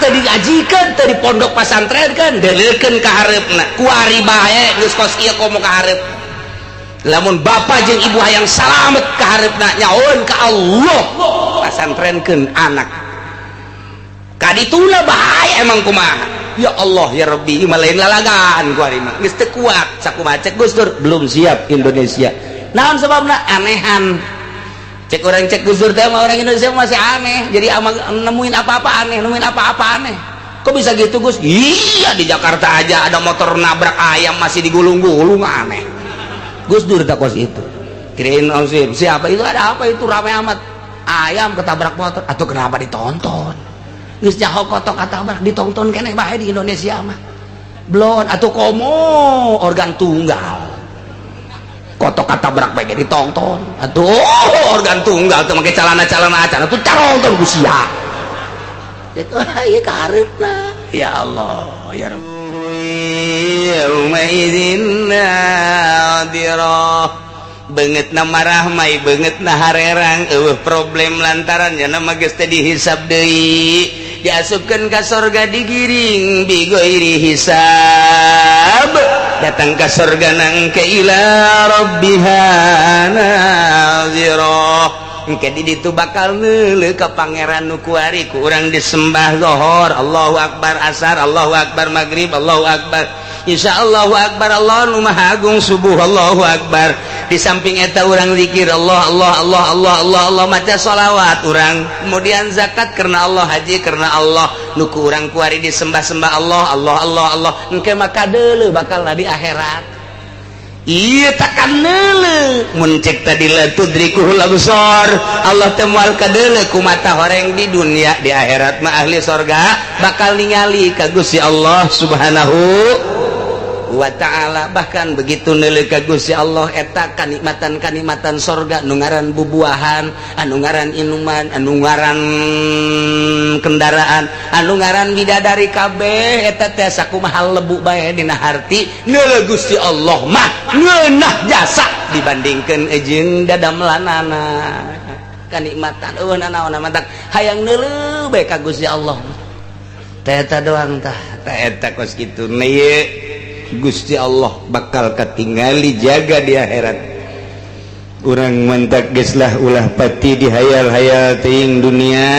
Anak teu diajikeun, teu di pondok pasantren kan, deuleukeun ka hareupna. Kuari bae geus kos ieu, komo ka hareup. Lamun bapak jeung ibu hayang salamet ka hareupna, nyaon ka Allah, pasantrenkeun anak. Kadituna bahaya emang kumaha. Ya Allah ya Rabbi, mah lain lalagan kuari mah. Geus teu kuat sakumaha cek Gus Dur, belum siap Indonesia. Naon sebabna? Anehan. Cek orang, cek Gus Dur teh mah, orang Indonesia masih aneh. Jadi ama nemuin apa-apa aneh, nemuin apa-apa aneh. Kok bisa gitu, Gus? Iya, di Jakarta aja ada motor nabrak ayam masih digulung-gulung, aneh. Gus Dur tak kos itu. Kirain siapa itu, ada apa itu ramai amat? Ayam ketabrak motor atau kenapa ditonton? Geus nyaho kotok katabrak ditonton keneh bae di Indonesia mah. Belum atau komo organ tunggal. Kotok katabrak bae ditonton. Atuh organ tunggal teu make calana-calana acan atuh caronton ku sia. Itu ieu kahareupna. Ya Allah, ya Rabb. Yaumaizin nadirah, beungeutna marahmai, beungeutna harerang, eueuh problem lantaran nya mah geus teh dihisab deui, diasupkeun ka sorga, digiring bighairi hisab, datang ka sorga nang ke ila rabbiha nazirah. Engke di ditu bakal neuleuh ka pangeran nu kuari ku urang disembah. Zohor Allahu akbar, asar Allahu akbar, maghrib Allahu akbar, Insya Allahu akbar, Allah nu maha agung, subuh Allahu akbar. Di samping eta urang zikir Allah, Allah, Allah, Allah, Allah, Allah, maca sholawat urang, kemudian zakat karena Allah, haji karena Allah, nu ku urang kuari disembah-sembah Allah, Allah, Allah, Allah. Engke maka deuleu bakal di akhirat. Iya, takkan neuleuh. Mun cek tadi la tudrikuhul absar, Allah teh moal kadeuleuh ku mata horeng di dunia. Di akhirat mah ahli sorga bakal ningali ka Gusti Allah Subhanahu wa ta'ala. Bahkan begitu neuleuh ka Gusti Allah, eta kanikmatan-kanikmatan sorga, nu ngaran bubuahan, anu ngaran inuman, anu ngaran kendaraan, anu ngaran bidadari, kabeh eta teh sakumaha lebu bae dina harti. Neuleuh Gusti Allah mah ngeunah jasa dibandingkeun jeung dadamelanana kanikmatan. Eueuh nanaon matak hayang neuleuh bae ka Gusti Allah teh, eta doang tah. Tah, eta kos kitu. Ieu Gusti Allah bakal katingali jaga di akhirat urang. Mantak geus lah, ulah pati dihayal-hayal teuing dunia.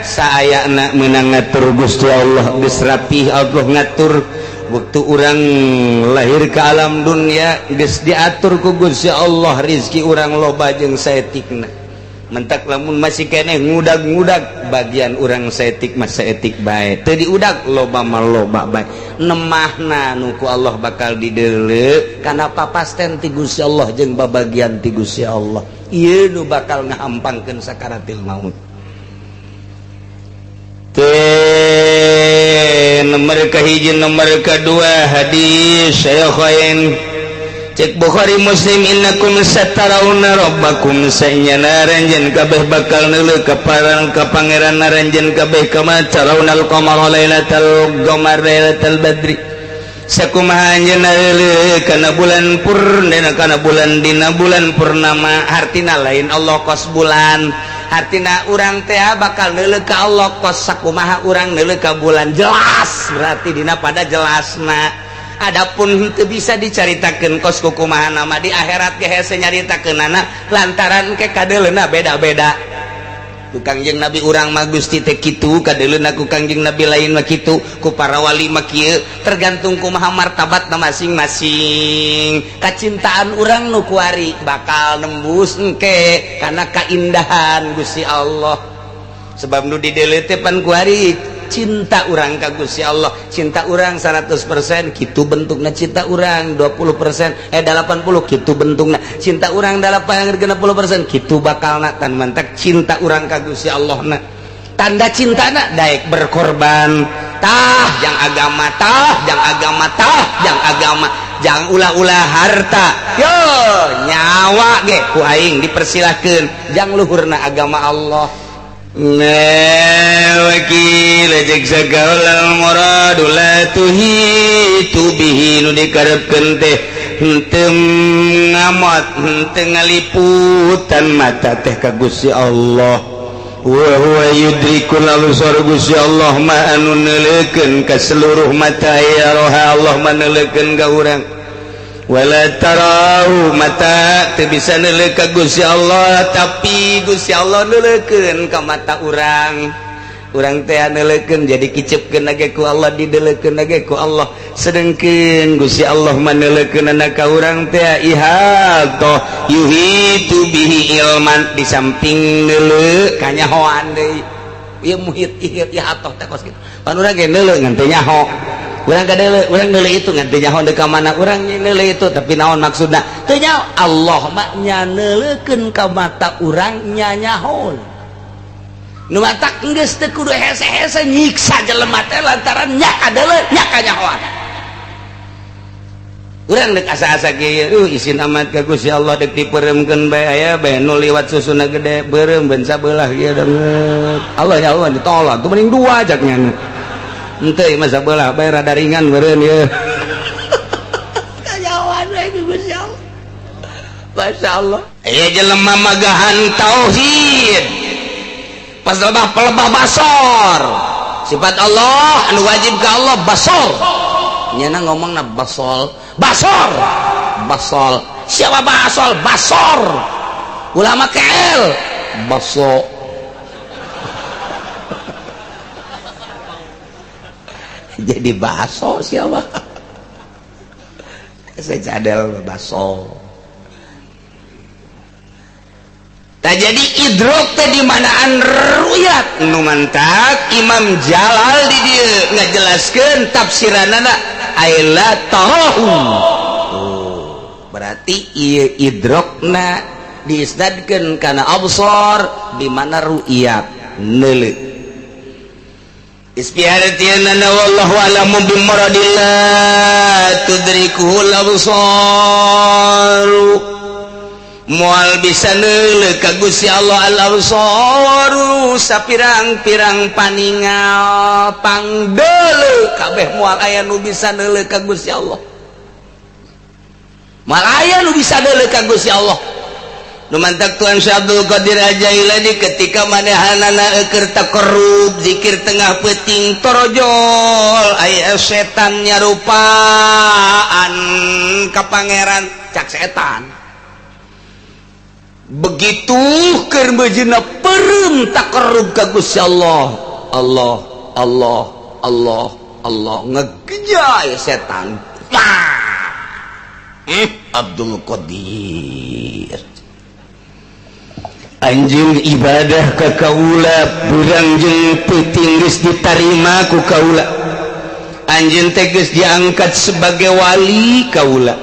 Saayana menang ngatur Gusti Allah, geus rapih Allah ngatur. Waktu urang lahir ke alam dunia geus diatur ku Gusti Allah rizki urang loba jeung saeutikna. Mentak lamun masih keneh ngudag-ngudag, bagian urang saeutik mah saeutik bae, teu diudag loba mah loba bae. Nemahna nu ku Allah bakal dideuleu kana papasten ti Gusti Allah jeung babagian ti Gusti Allah. Ieu nu bakal ngahampangkeun sakaratil maut. Teh nomor kahiji. Nomor kedua, hadis Syaikhain, cek Bukhari Muslim, innakum satarawna rabbakum, sanyana aranjeun kabeh bakal neuleuh ka parang ka pangeran aranjeun kabeh, kama tarawnal qamara lailatal qamar lailatal badri, sakumaha anjeun neuleuh kana bulan purna, kana bulan dina bulan purnama. Hartina lain Allah kos bulan, hartina urang teh bakal neuleuh ka Allah kos sakumaha urang neuleuh ka bulan. Jelas berarti dina pada jelasna. Adapun itu bisa dicaritakeun kos kukumaha nama di akhirat ge hese nyaritakeunana lantaran ke kadeuleuna beda-beda. Ku Kangjeng Nabi urang mah Gusti teh kitu kadeuleuna, ku Kangjeng Nabi lain mah kitu, ku para wali mah kieu, tergantung kumaha martabatna masing-masing. Kacintaan urang nu kuari bakal nembus engke karena kaindahan Gusti Allah, sebab nu dideuleu teh pan kuari cinta urang ka Gusti Allah. Cinta urang 100% gitu bentuknya, cinta urang 20%, eh, 80 gitu bentuknya, cinta urang 80% gitu bakal tan. Mantak cinta urang ka Gusti Allah na tanda cinta na daek berkorban tah jang agama, tah jang agama, tah jang agama, jangan ulah-ulah harta, yo nyawa ge ku aing dipersilahkan jang luhurna agama Allah. Wakil muradu la tuhitu bihi, nu dikarepkeun teh henteu ngamot, henteu ngaliputan mata teh ka Gusti Allah. Wa huwa yudrikul absar, Gusti Allah mah anu neuleukeun ka seluruh mata, ya roha Allah mah neuleukeun ka urang. Wala tarahu, mata teu bisa neuleuh ka Gusti Allah, tapi Gusti Allah neuleukeun ka mata urang. Urang teh neuleukeun, jadi kicepkeun ge ku Allah, dideleukeun ge ku Allah, sedengkeun Gusti Allah mah neuleukeun ka urang teh ihatoh, yuhitu bihi ilman, di samping neuleuh kanyahoan deui. Ieu muhit ihatoh teh kos kitu pan. Urang ge neuleuh ngan teu nyaho. Urang ka deuleu, urang neuleuh itu ngan teu nyaho deui ka mana urang neuleuh itu, tapi naon maksudna? Teu nyaho. Allah mah nya neuleukeun ka mata urang, nya nyaho. Nu matak geus teu kudu hese-hese nyiksa jelema teh lantaran nya kadeuleu, nya kanyahoan. Urang dek asa-asa kieu, isin amat ka Gusti Allah, dek dipeureumkeun bae, aya bae nu liwat susuna gede beureum ben sabelah kieu danget. Allah, ya Allah, ditolak tuh mending dua cak nya. Henteu mah sabelah bae rada ringan meureun ieu. Kanyahoan we ku Gusti Allah. Masya Allah. Aya jelema magahan tauhid. Pas lebah pelebah basor. Sifat Allah anu wajib ka Allah basor. Nyana ngomongna basol, basor. Basol. Siapa basol? Basor. Ulama KL. Baso. Jadi baso siapa? Saya cadel baso. Tak jadi idrok teh di manaan ruyat. Nu mantak Imam Jalal di dieu ngajelaskeun tafsiranana aila tarahu. Oh, berarti ieu idrokna diisnadkeun kana absar di mana ru'yat neuleuh. Istiaratiana wallahu alamu bimaradillah tudrikuhul absar, moal bisa neuleuh ka Gusti Allah al absaru sapirang-pirang paningal pangdeuleuh kabeh, moal aya nu bisa neuleuh ka Gusti Allah, moal aya nu bisa neuleuh ka Gusti Allah. Nu mantak Tuan Syekh Abdul Qadir Jailani ketika manehanana keur taqarrub zikir tengah peuting, torojol aya setan nyarupaan ka pangeran, cak setan begitu keur beujina peureum taqarrub ka Gusti Allah, Allah Allah Allah Allah, ngegejay setan. Abdul Qadir anjeun ibadah ka kaula burang jeung peuting geus ditarima ku kaula, anjeun teh geus diangkat sebagai wali kaula,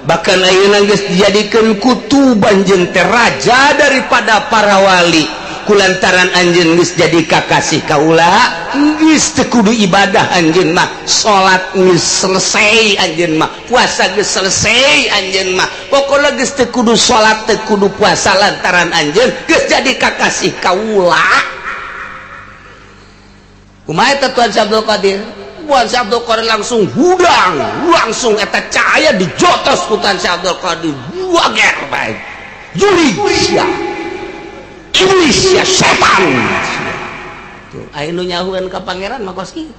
bahkan ayeuna geus dijadikeun kutub, anjeun teh raja daripada para wali. Kulantaran anjeun geus jadi kakasih kaula, geus teu kudu ibadah anjeun mah, salat geus selesai anjeun mah, puasa geus selesai anjeun mah, pokokna geus teu kudu salat, teu kudu puasa lantaran anjeun geus jadi kakasih kaula. Kumaha eta Tuan Syekh Abdul Qadir? Tuan Syekh Abdul Qadir langsung hudang, langsung eta cahaya dijotos ku Tuan Syekh Abdul Qadir, wager bae. Jurig sia. Iblis ya, setan. Tuh, aya nu nyahueun ka pangeran mah kos kitu.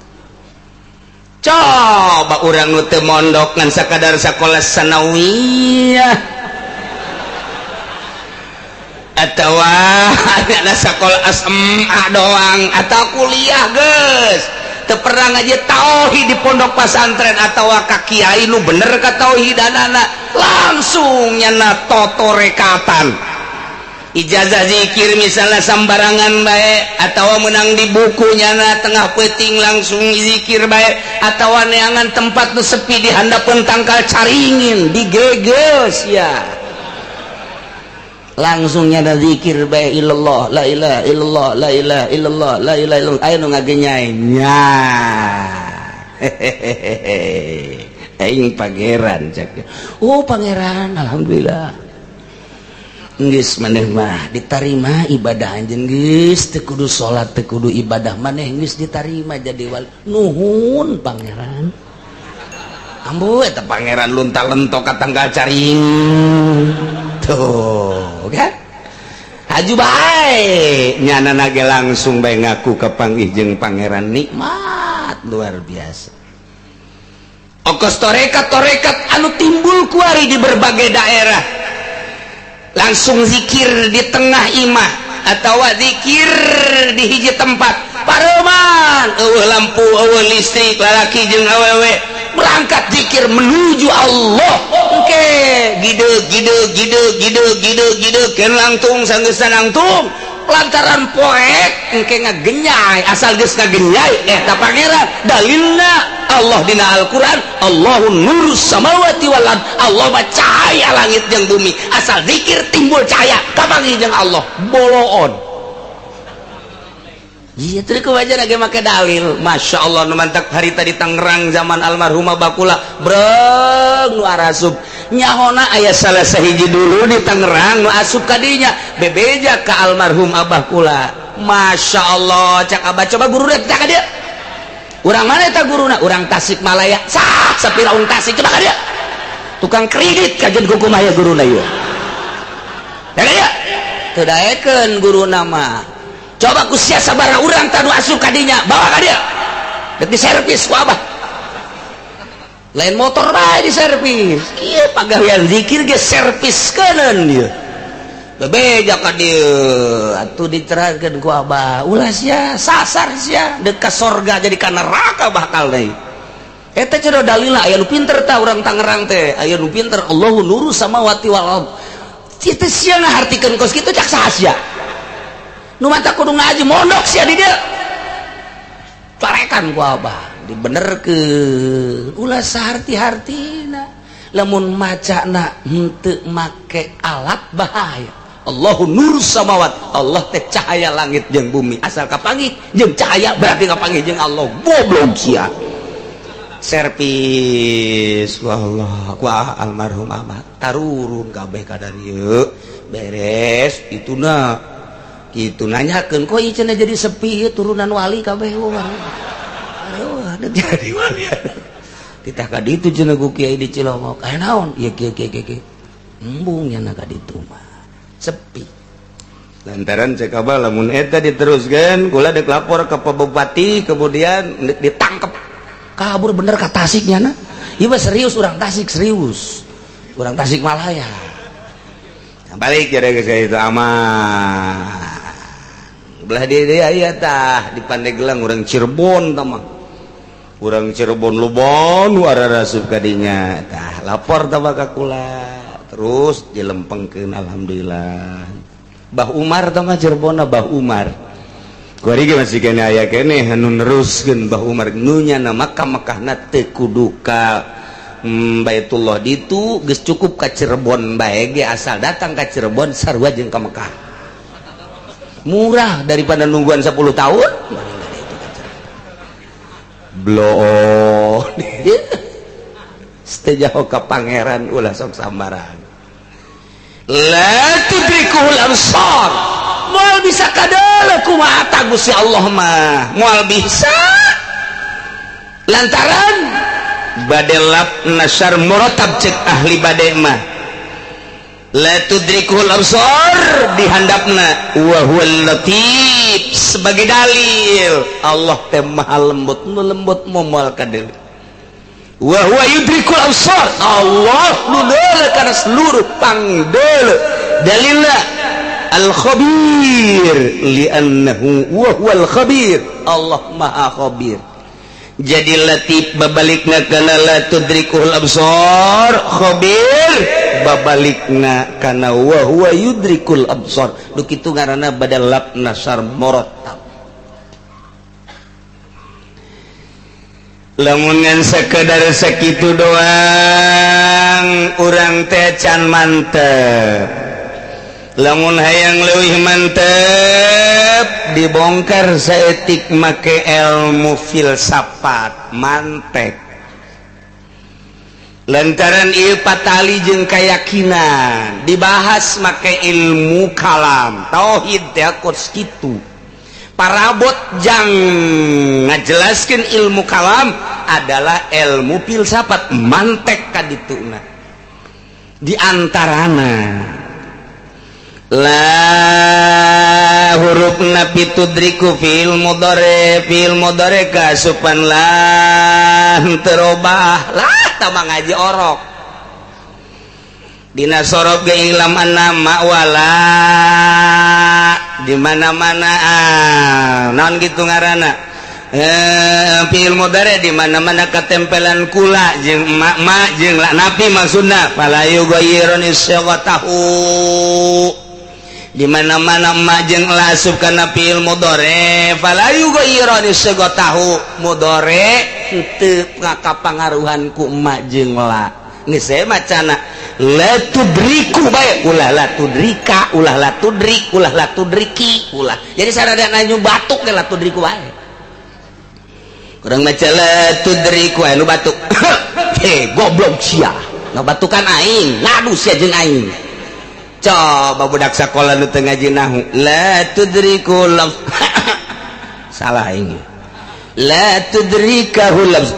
Coba urang nu teu mondok ngan sakadar sakola sanawiyah atawa ada sakola SMA doang atau kuliah geus teu pernah ngaji tauhid di pondok pesantren atawa ka kiai nu bener ka tauhidanana, langsung nyana totorekatan ijazah zikir misalnya sambarangan bae, atau menang di buku nyana tengah peuting langsung zikir bae, atau neangan tempat nu sepi di handapeun tangkal caringin digeges ya, langsung nyana zikir bae illallah la ilaha illallah la ilaha illallah la ilaha illallah, aya nu ngagenyai nya hehehe aing pangeran cak. Oh pangeran, alhamdulillah geus maneh mah ditarima ibadah anjeun, geus teu kudu salat, teu kudu ibadah, maneh geus ditarima jadi wali. Nuhun pangeran. Ambu eta pangeran lunta-lentok ka tanggal caring tuh kan. Laju bae nyana nage langsung bae ngaku kapanggih jeung pangeran, nikmat luar biasa. Okos torekat-torekat anu timbul kuari di berbagai daerah, langsung zikir di tengah imah atau zikir di hiji tempat pareman, euweuh lampu, euweuh listrik, lalaki jeung awewe berangkat zikir menuju Allah. Oke, gide gide gide gide gide gide ken langtung sanggeusna nangtung lantaran poek engke ngagenyai. Asal geus ngagenyai eta pangeran. Dalilna Allah dina Al-Qur'an, "Allahu nurus samawati wal ard." Allah mah cahaya langit jeung bumi. Asal zikir timbul cahaya, kapanggih jeung Allah. Boloon. Iya, tadi wajar lagi make dalil. Masya Allah, nu mantak harita di Tangerang zaman almarhumah bakula breng nu arasup. Nyahona aya salah sahiji dulu di Tangerang nu asup kadinya, bebeja ka almarhum abah kula. Masya Allah, cak abah, coba guru teh ka dia. Urang mana eta guruna? Urang Tasikmalaya. Sah, sapira urang Tasik, coba ka dia. Tukang kredit kajen kumaha ya guruna ieu. Ya dia. Teu daekeun guruna mah. Coba ku sia sabaraha urang tadu asup kadinya, bawa ka dia. Dek diservis ku abah, lain motor bae di servis. Kieu pagawean zikir ge servis keuneun ieu. Bebeja ka dieu atuh diterangkeun ku abah, ulah sia sasar, sia dek ka sorga jadi ka neraka bakal deui. Eta cenah dalilna aya nu pinter tah, urang Tangerang teh aya nu pinter. "Allahu nuru samawati wal ard." Itu sia ngahartikeun kos kitu cak saha sia? Nu mata kudu ngaji mondok sia di dieu. Carekan ku abah, dibenerkeun, ulah saharti-hartina. Lamun macana henteu make alat, bahaya. "Allahu nur samawat", Allah teh cahaya langit jeung bumi. Asal kapanggih jeung cahaya berarti kapanggih jeung Allah. Goblok sia. Servis Allah ku almarhum abah, tarurun kabeh ka dieu. Beres itu na gitu, nanyakeun, kok ieu cenah jadi sepi ieu, turunan wali kabeh. Wah, aduh, jadi wali titah ka ditu cenah ku kiai di Cilongok. Aya naon ieu? Kieu kieu kieu, embung nya ka ditu mah sepi. Lantaran cek abah, lamun eta diteruskeun, kula dek lapor ke Pak Bupati, kemudian ditangkep, kabur bener ka Tasik nya na. Ieu mah serius, urang Tasik, serius urang Tasikmalaya. Balik jadi ke itu aman. Belah dia dia iya tah di Pandeglang orang Cirebon tah mah, urang Cirebon lobon arasup kadinya tah. Lapor tah ka kula, terus dilempengkeun. Alhamdulillah, Bah Umar tah mah Cirebon. Bah Umar kuari ge masih kene, aya keneh anu neruskeun Bah Umar. Nu nyana Makkah, Makkahna teu kudu ka Baitullah ditu geus, cukup ka Cirebon bae ge. Asal datang ka Cirebon sarua jeung ka Mekah, murah daripada nungguan 10 tahun. Bloon jauh ke pangeran, ulah sok sambaran. La tudrikuhul absar, moal bisa kadala kumaha Gusti Allah mah, moal bisa. Lantaran badal lab nasar muratab, cek ahli bade mah la tudrikuhul absar, dihandapna wa huwal latif sebagai dalil Allah teh maha lembut. Nu lembut moal kadel. Wa huwa yudrikul absar, Allah nu deuleu kana seluruh pangdeuleu. Dalilna al khabir, li'annahu wa huwal khabir, Allah maha khabir. Jadi latif babalikna kana la tudrikuhul absar, khabir babalikna kana wa huwa yudrikul absar. Nu kitu ngaranna badal lab nasar muratab. Lamun ngan sekedar sakitu doang, urang teh can mantep. Lamun hayang leuwih mantep, dibongkar saeutik make ilmu filsafat mantek. Lantaran ieu patali jeung keyakinan, dibahas make ilmu kalam. Tauhid teh kos kitu, parabot jang ngajelaskeun ilmu kalam adalah ilmu filsafat mantek kadituna. Di antarana La huruf napi tudriku fi'il mudhari kasupan lah terobah lah tama ngaji orok dina sorof ge ilam anna wala di mana-mana naon gitu ngaranna fi'il mudhari di mana-mana ketempelan kula jeung ma jeung la napi maksudna fala yughayyirun isyghatahu di mana-mana ma jeung la asup kana fi'il mudhari fala yughayyirun isyghatahu mudhari henteu ngakapangaruhan ku ma jeung la geus we macana la tudriku bae ulah la tudrika ulah la tudrik ulah la tudriki ulah jadi sarada nanya batuk ge la tudriku bae kurang maca la tudriku anu batuk he goblok sia ngabatukan aing ngadu sia jeung aing coba budak sakola nu teu ngaji nahu la tudriku laf salah aing la tudrikahu laf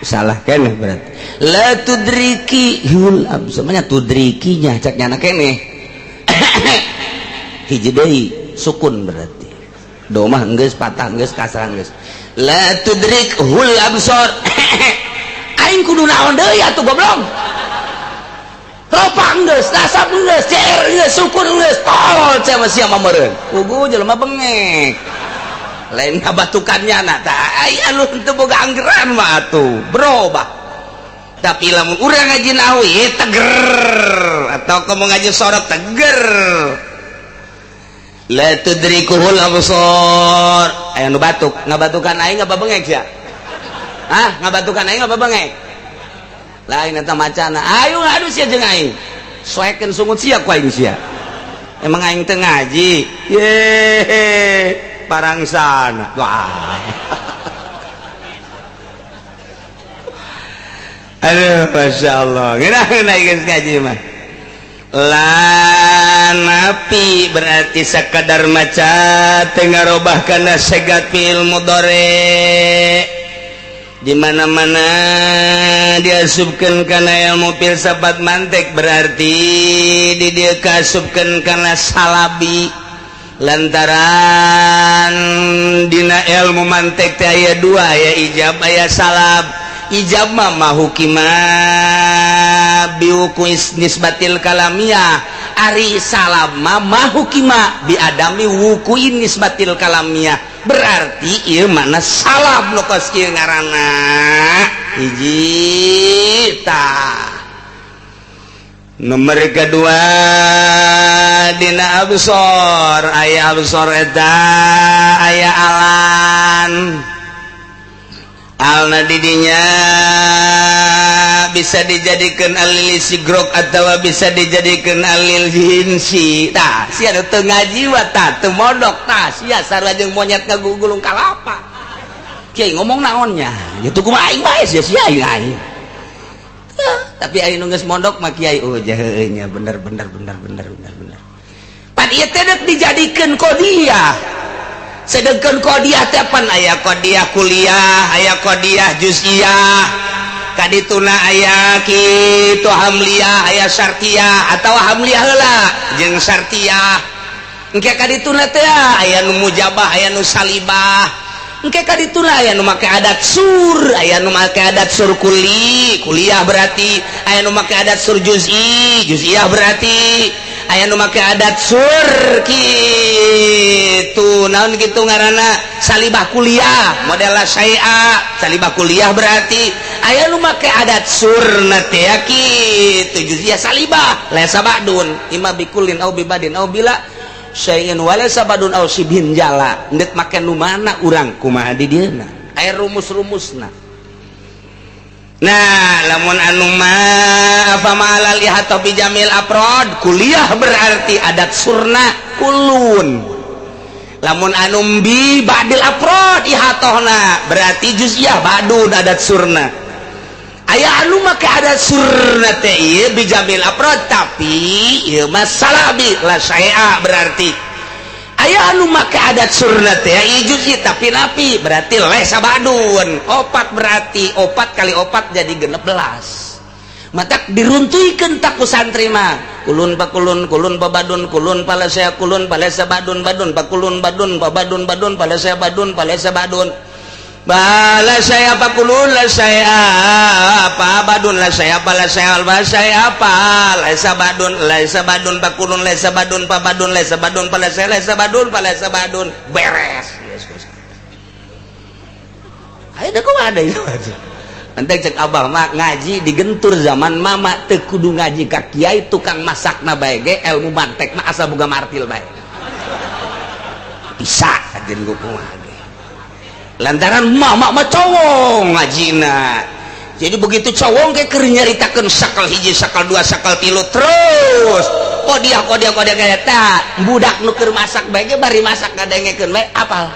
salah keneh berarti la tudriki hul semuanya tudrikinya cak nyana keneh hiji deui sukun berarti domah geus patah geus kasrah geus la tudrik hul absor aing kudu naon deui atuh goblok ropa geus nasab geus cer geus sukun geus tolol sia mah sia mah meureun pugu jelema bengek lain ngabatukannya na tah aya anu teu boga anggeran mah atuh berubah tapi lamun urang ngaji nahu ieu teger atau kamu ngaji sorot teger la tudrikuhul absar aya nu batuk ngabatukan aing apa bengek sia hah ngabatukan aing apa bengek lain eta macana ayo ngadu sia jeung aing soekeun sungut sia ku aing sia emang aing teu ngaji ye parangsana wah aduh masyaallah ngeunah geus ngaji mah la napi berarti sakadar maca teu ngarobah kana segat fi'il mudhari di mana-mana diasupkeun kana ilmu filsafat mantik berarti di dieu kaasupkeun kana salabi lantaran dina ilmu mantik teh aya dua aya ijab aya salab ijab mah mahukima biwuku nisbatil kalamiyah ari salab mah mahukima bi adami wukuin nisbatil kalamiyah berarti ieu makna salab nu kos kieu ngaranna hiji tah nomor kedua dina absor aya absor eta aya alan alna didinya bisa dijadikan alil sigrok atau bisa dijadikan alil jinsi tah sia teu ngaji wa tah teu modok tah sia sarua jeung monyet ngagugulung kalapa kiai ngomong naonnya ya tuh kumaha aing bae sia sia aing aing tapi aing nu geus mondok mah kiai oh jaheunya nya bener bener bener bener bener bener pan ieu teh deuk dijadikeun qodiyah sedangkan qodiyah teh pan aya qodiyah kuliah aya qodiyah juz'iyah kadituna aya kitu hamliyah aya syartiyah atawa hamliyah heula jeung syartiyah engke kadituna teh aya nu mujabah aya nu salibah engke kadituna aya nu make adat sur aya nu make adat sur kuli kuliah berarti aya nu make adat sur juz'i juz'iyah berarti aya nu make adat sur kitu naon kitu ngaranna salibah kuliah model syai'a salibah kuliah berarti aya nu make adat surna teh kitu juz'iyah salibah laisa ba'dun imma bikulin au bibadin au bila syai'in walaysa badun au sibhin jala ndek make nu mana urang kumaha di dieuna aya rumus-rumusna. Nah lamun anu ma fa ma'alal ihata bi jamil afrad kuliah berarti adat surna kulun lamun anu bi ba'dil afrad ihatohna berarti juz'iyah badun adat surna aya anu make adat surna teh ieu bi jamil afrad tapi ieu mah salabi la syai'a berarti aya anu make adat surna teh ieu juz'i tapi napi berarti lesa badun opat berarti opat kali opat jadi 16 Matak diruntuhkeun tak ku santri mah. Kulun pakulun, kulun pabadun, kulun palasea, kulun palesa badun, badun pakulun, badun pabadun, badun palesea, badun palesa badun. Bala saya pakulun la saya apa badun la saya pala saya la saya apa laisa badun laisa badun pakulun laisa badun pabadun laisa badun palesea laisa badun palesa badun beres. Ayo dah kok ada itu. Nanti cek abah mah ngaji digentur zaman mama teu kudu ngaji ka kiai tukang masakna bae ge ilmu mantek mah asal boga martil bae. Bisa ajen kumaha ge. Lantaran mama mah cowong ngajina. Jadi begitu cowong ge keur nyaritakeun sakal hiji, sakal dua, sakal tilu terus. Kodiah kodiah kodiah eta budak nu keur masak bae ge bari masak ngadengekeun bae apal.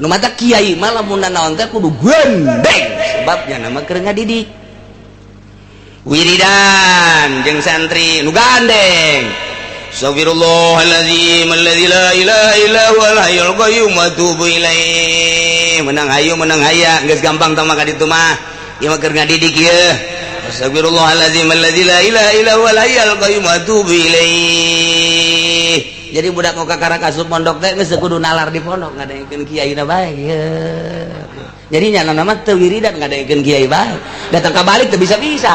Nu mata kiai mah lamun naon teh kudu gendeng sebabnya nama keur ngadidik. Wiridan jeung santri nu gandeng. Astagfirullahalazim alladzi la ilaha illa huwal hayyul qayyum wa atubu ilaih. Menang hayu menang haya geus gampang tah mah ka ditu mah. Ieu mah keur ngadidik ieu. Astagfirullahalazim alladzi la ilaha illa huwal hayyul qayyum wa atubu ilaih. Jadi budak nu kakara asup pondok teh geus kudu nalar di pondok ngadengekeun kiai na bae. Jadi nya mah teu wiridan ngadengekeun kiai bae. Datang ka balik teu bisa-bisa.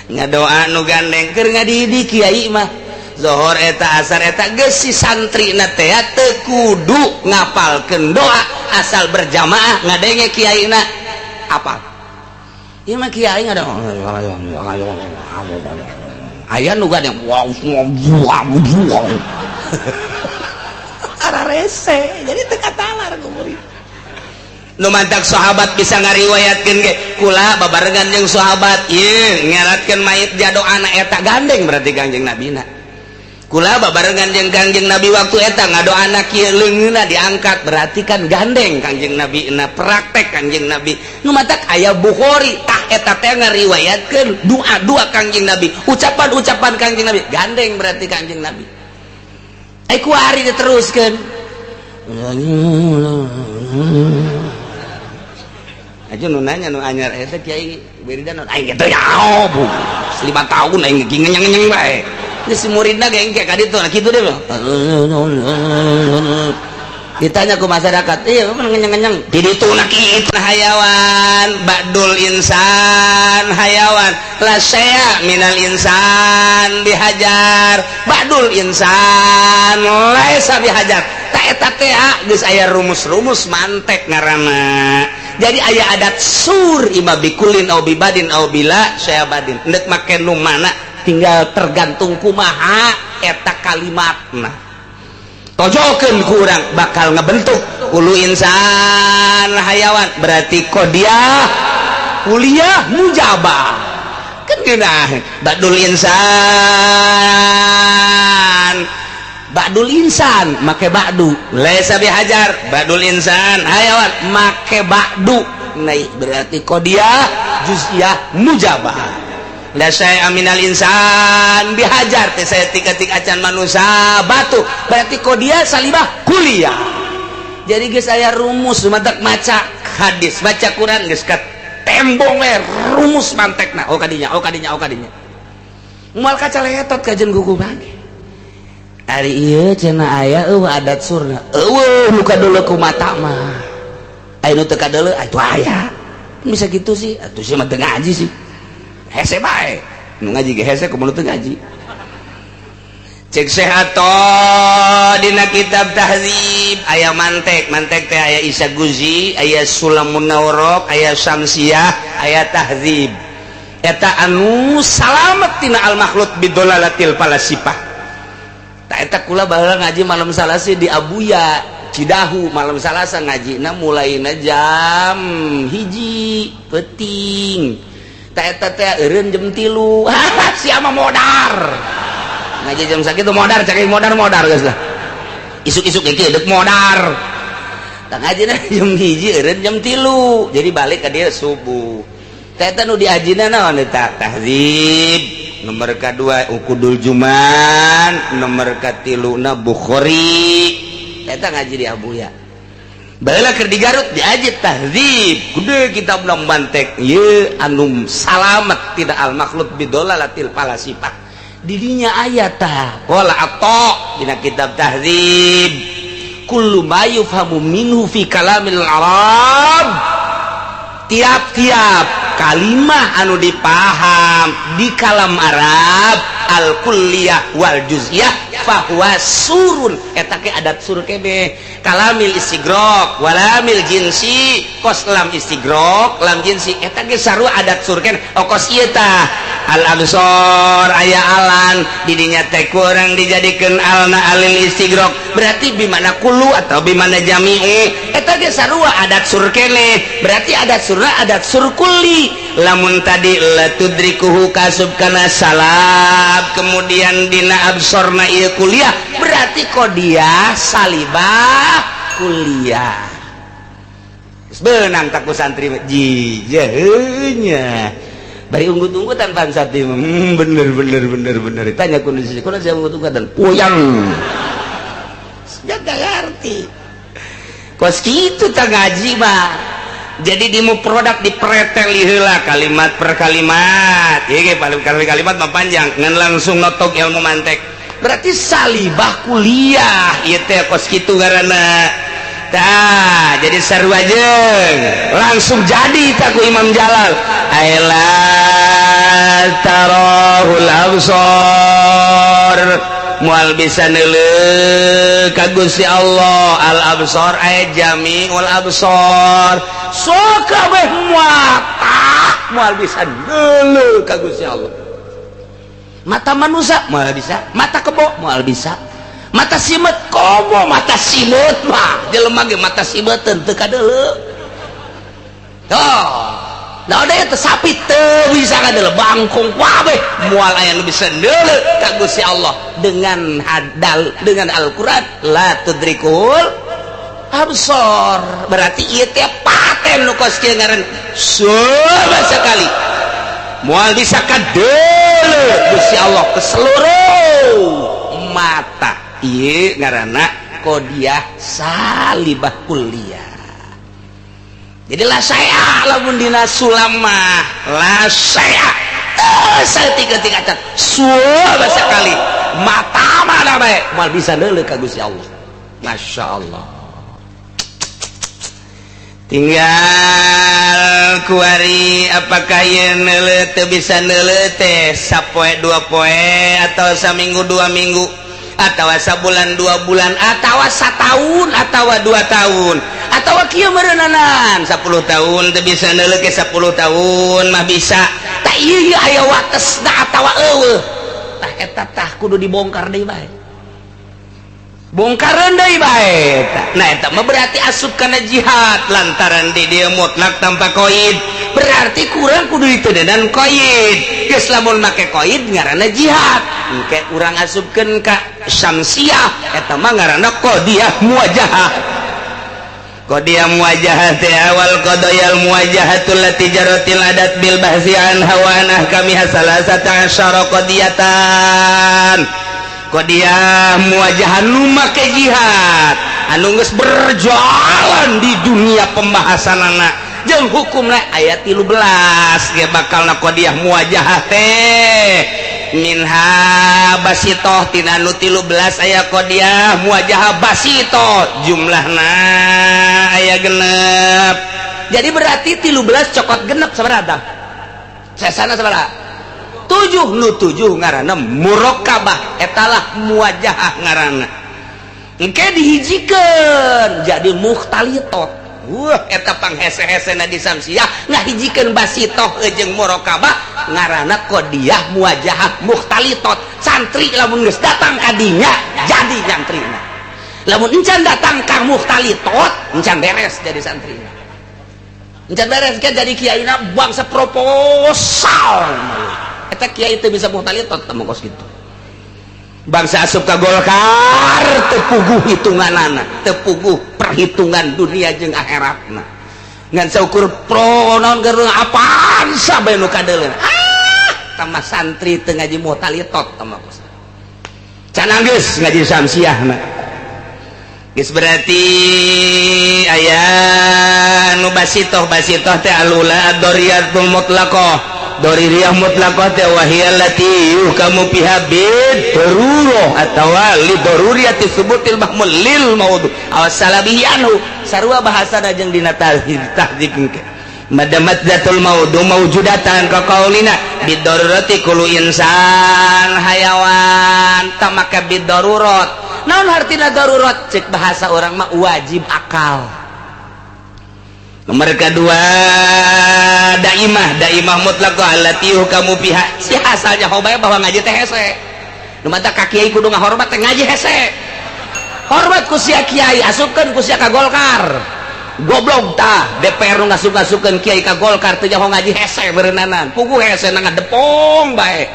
Ngadoa nu gandeng keur ngadidik kiai mah. Zohor eta asar eta geus si santrina teh teu kudu ngapalkeun doa asal berjamaah ngadenge kiaina apal. Ieu mah kiai ngada aya nu gandeng wow wow wow. Ara rese jadi teu katalar ku murid. Nu mantak sahabat bisa ngariwayatkeun ge kula babarengan jeung sahabat ieu ngeratkeun mayit jadoana eta gandeng berarti Kangjeng Nabina. Kula babarengan jeung Kangjeng Nabi waktu eta ngadoana kieu leungeunna diangkat berarti kan gandeng Kangjeng Nabi na praktek Kangjeng Nabi. Nu mantak aya Bukhari tah eta teh ngariwayatkeun doa-doa Kangjeng Nabi, ucapan-ucapan Kangjeng Nabi gandeng berarti Kangjeng Nabi. Ai kuari diteruskeun. Aja nu nanya nu anyar eta kiai wiridan aing kitu ya bu 5 tahun aing ngenyeng-ngenyeng bae. Geus si muridna ge engke ka ditu nah kitu deh. Ditanya ku masyarakat, iya ngenyeng-ngenyeng. Di ditu na kitu hayawan, ba'dul insan hayawan, la saya minal insan dihajar, ba'dul insan laisa dihajar. Ta eta teh geus aya rumus-rumus mantek ngaranna. Jadi aya adat sur ima bikulin au bibadin au bila saya badin. Endek make nu mana tinggal tergantung kumaha eta kalimatna. Tojokeun ku urang bakal ngebentuk ulu insan hayawan berarti kodiah kuliah mujabah. Kan geunah badul insan. Ba'dul insan make ba'du laisa bihajar ba'dul insan hayawan make ba'du naik berarti kodiah juz'iyah mujabah la saya aminal insan bihajar teh saya tik-tik acan manusia batu berarti kodiah salibah kuliah. Jadi geus aya rumus matak maca hadis baca Quran geus ka tembong we rumus mantekna oh kadinya oh kadinya oh kadinya moal kacaletot kajen gugu bage. Ari ieu cenah aya eueuh adat surna. Eueuh nu kadeuleu ku mata mah. Aya nu teu kadeuleu atuh aya. Bisa gitu sih, atuh sih mah teu ngaji sih. Hese bae. Nu ngaji ge hese kumaha teu ngaji. Cek sehato dina kitab tahdzib aya mantek, mantek teh aya Isa Guzi, aya Sulamun Nawrok, aya Syamsiah, aya tahdzib. Eta anu salamet tina al makhluk bidolalatil falasifah. Eta kula baheula ngaji malam Salasa di Abuya Cidahu malam Salasa ngajina mulaina jam 1 peuting ta eta teh eureun jam 3 sia mah modar ngaji jam sakitu modar cek modar modar geus lah isuk-isuk ge deuk modar tah ngajina jam 1 eureun jam 3 jadi balik ka dieu subuh ta eta nu diajina naon eta tahdzib nomor kedua Ukudul Juman nomor katiluna Bukhari eta ngaji di Abuya. Baheula keur di Garut diaji tahdzib gede kitab mantek ieu anu salamet tidak al makhluk bidolalatil falasifah didinya aya tah. Qala Atha dina kitab Tahdzib, kullu ma yufhamu minhu fi kalamil arab, tiap-tiap kalimah anu dipaham di kalam Arab, al kulliyah wal juz'iyah, fahuwa surun, eta ke adat sur kebe, kalamil istigrok walamil jinsi, kos lam istigrok lam jinsi, eta ge sarua adat sur keneh. Oh, kos ieu tah al absor aya alan didinya teh kurang dijadikeun alna alil istigrok, berarti bimana kullu atau bimana jami'u, eta ge sarua adat sur keneh, berarti adat surna adat sur kulli. Lamun tadi la tudrikuhu kasub kana salab, kemudian dina absorna ieu kuliah, berarti qodiyah salibah kuliah. Benang tak ku santri jijehnya bari unggut-unggutan pan santri, bener bener bener bener. Tanya kondisi kuno saya unggut-unggutan puyang ya gak ngerti kos kitu tak ngaji mah. Jadi di produk dipreteli heula kalimat per kalimat. Ieu ge paling kalimat mah panjang ngan langsung notok ilmu mantek, berarti salibah kuliah ieu teh kos kitu ngaranna tah. Jadi sarua jeung langsung jadi tak ku Imam Jalal, aila tarahul absar, moal bisa neuleuh ka Gusti Allah. Al absar ay jami'ul absar, so kabeh mata moal bisa neuleuh ka Gusti Allah. Mata manusia moal bisa, mata kebo moal bisa, mata simet komo, mata simet mah jelema ge mata simeteun teu kadeuleu. Tuh, nah ada teh sapi teu bisa kadeuleu, bangkong kabeh moal aya nu bisa neuleuh ka Gusti Allah dengan hadal dengan Al-Qur'an la tudrikul absor. Berarti ieu teh paten nu kos kieu ngaran coba sekali moal bisa kadeuleu Gusti Allah ke seluruh mata. Ieu ngaranna qodiyah salibah kuliah. Jadi lah saya lamun dina sulamah lah saya saeutik ketika cat suaba sekali mata mana bae moal bisa neuleuh ka Gusti Allah. Masya Allah, tinggal kuari apakah ieu neuleuh teu bisa neuleuh teh sapoe dua poe atau saminggu 2 minggu atau sabulan 2 bulan atau setahun atau 2 tahun atau kieu meureunanan 10 tahun teu bisa neuleuh ke 10 tahun mah bisa tak ieu aya watesna atawa eueuh. Tah, eta tah kudu dibongkar deui bae, bongkaran deui bae. Nah, eta mah berarti asup kana jihad lantaran di dia mutlak tanpa koid, berarti kurang kudu ditedenan koid. Geus lamun make koid ngaranna jihad, engke urang asupkeun ka syamsiah, eta mah ngaranna qodiyah muwajahah. Qodiyah muwajahah teh awal qadayal muwajahatul lati jaratil adat bil bahsi anha wa an ahkamiha salasata asyara qadiyatan. Qodiyah muwajahah nu make jihad anu geus berjalan di dunia pembahasanana jeung hukumna aya 13 ge bakalna qodiyah muwajahah teh. Minha basitoh, tina nu 13 aya qodiyah muwajahah basitoh, jumlahna aya genep. Jadi berarti 13 cokot genep sabaraha? Sesana sabaraha? Tujuh. Nu tujuh ngaranna murokabah, etalah muwajahah ngaranna. Engke dihijikeun jadi mukhtalitot. Wah, eta panghese-hesena di samsiah ngahijikeun basitoh jeung murokabah ngaranna qodiyah muwajahah mukhtalitot. Santri lamun geus datang ka dinya jadi nyantrina, lamun encan datang ka mukhtalitot encan beres jadi santrina, encan beres kan jadi kiaina bangsa proposal. Eta kiai teu bisa mukhtalitot teh kos kitu, bangsa asup ka Golkar teu puguh hitunganana, teu puguh perhitungan dunia jeung akhiratna, ngan saukur pro naon keur apaan sabae nu kadeuleun. Ah, tambah santri teu ngaji mukhtalitot tah kos can geus ngaji samsiahna. Geus berarti aya nu basitoh. Basitoh teh alula ad-doriyatul mutlaqah. Doriyah mutlaqah teh wahiya allati yuhkamu fiha bid darurah atawa li daruriyati subutil mahmul lil maudhu aw salabihi anhu. Sarua bahasana jeung dina tahdzib tahdzib engke. Madamat zatul maudhu mawjudatan ka qaulina bidarurati kullu insan hayawan. Tak maka bidarurat naon hartina darurat? Cek bahasa orang mah wajib akal. Nomor kedua, daimah. Daimah mutlaqah allati yuhkamu fiha. Si asalnya hobae bahwa ngaji teh hese. Nu matak ka kiai kudu ngahormat teh, ngaji hese. Hormat ku sia kiai, asupkeun ku sia ka Golkar. Goblok tah DPR nu ngasup-ngasupkeun kiai ka Golkar, teu nyaho ngaji hese beureunanan. Puguh hese na ngadepong bae.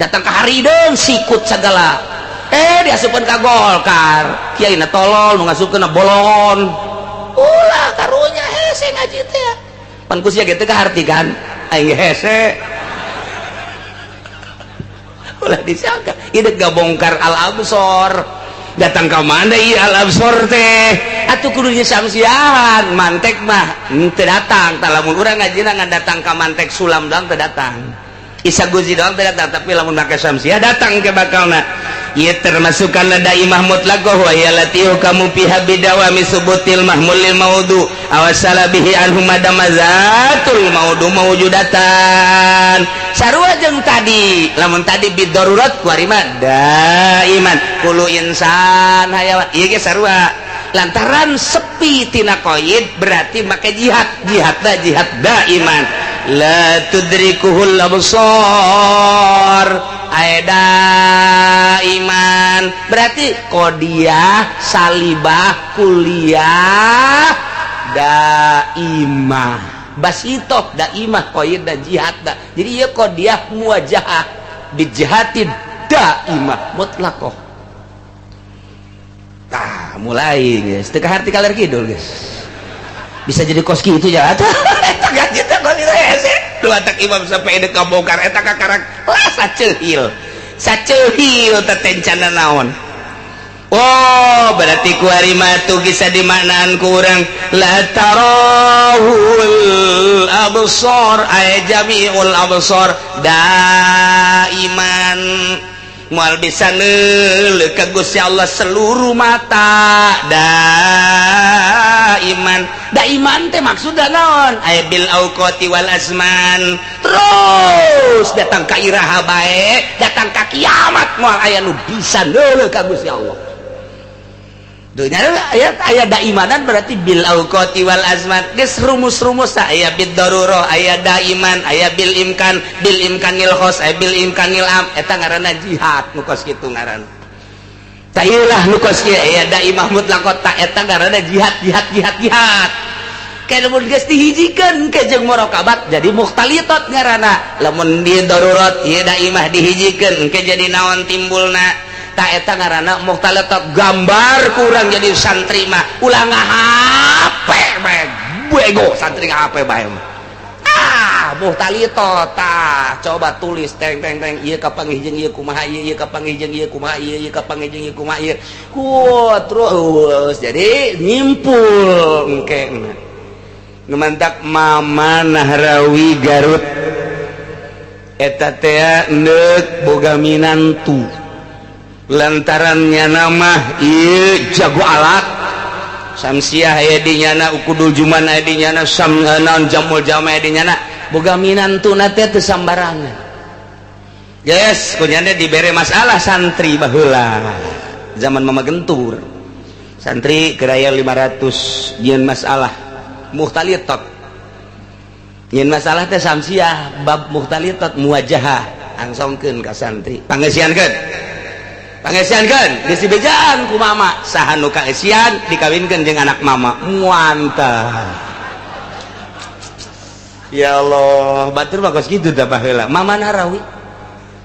Datang ka harideung sikut sagala. Eh, diasupkeun ka Golkar. Kiai na tolol, nu ngasupkeun na bolon. Ulah karunya hese ngaji teh. Pan ku sia ge teu kaharti kan? Aing hese. Ulah disangka ieu gabongkar al absor. Datang ka mana ieu al absor teh? Atuh kudu samsiahan mantek mah teu datang. Tah, lamun urang ngajina ngan datang ka mantek sulam doang teu datang. Isa Guzi doang teu datang, tapi lamun make samsiah datang ke bakalna. Ieu termasuk kana daimah mutlaqah wa hiya allati yuhkamu fiha bidawami subutil mahmul lil maudhu aw salabihi anhu madama zatul maudhu mawjudatan. Sarua jeung tadi, lamun tadi bidarurat, kuari mah daiman kullu insan hayawan. Ieu ge sarua, lantaran sepi tina qaid berarti make jihad. Jihad da jihad daiman la tudrikuhul absar. Aeda iman berarti kodiah salibah kuliah daimah basitoh daimah qaid da jihad da. Jadi ieu kodiah muwajahah bijihati daimah mutlaqah. Tah, mulai guys, teu kaharti kaler kidul guys, bisa jadi kos kitu ya. Eta gaji teh kos itu hese. Nu atak imam sampai deuk kabongkar eta kakarak lah saceuhil saceuhil teh tencana naon. Oh, berarti kuari mah tuh bisa dimaknaan ku urang la tarahul absar ay jami'ul absar daiman, moal bisa neuleuh ka Gusti Allah seluruh mata daiman. Daiman teh maksudna naon? Ay bil auqati wal azman, terus datang ka iraha bae, datang ka kiamat moal aya nu bisa neuleuh ka Gusti Allah. Dunya aya aya daimanan berarti bil auqati wal azman. Geus rumus-rumus aya bid darurah, aya daiman, aya bil imkan, bil imkanil khos, aya bil imkanil am. Eta ngaranna jihad nu kos kitu ngaranna. Tah, ieu lah nu kos kieu aya daimah mutlaqah. Ta eta ngaranna jihad jihad jihad jihad. Kayak lamun geus dihijikeun ke jeung murakabat jadi mukhtalitat ngaranna. Lamun di darurat ieu daimah dihijikeun engke jadi naon timbulna? Ta eta ngaranna mukhtalitat. Gambar kurang jadi santri mah ulah ngahape bae, bego santri ngahape bae mah. Ah, mukhtalitat. Tah, coba tulis teng teng teng, ieu kapanggih jeung ieu kumaha ieu, ieu kapanggih jeung ieu kumaha ieu, ieu kapanggih jeung ieu kumaha ieu. Ku terus jadi nyimpul engke. Nu mantak Mama Nahrawi Garut eta teh neuk boga minantu, lantarannya nama ieu jago alat samsiah aya di nyana, ukudul juman aya di nyana, sam naon jamul jama aya di nyana. Boga minantuna teh teu sambarangan. Yes, kunyana dibere masalah santri baheula zaman Mama Gentur, santri keraya 500 jieun masalah mukhtalitat. Jieun masalah teh samsiah bab mukhtalitat muwajahah, angsongkeun ka santri, pangeusiankeun pangeusiankeun. Geus dibejaan ku mama saha nu kaeusian dikawinkeun jeung anak mama. Muantah, ya Allah, batur mah kos kitu tah baheula. Mama Nahrawi,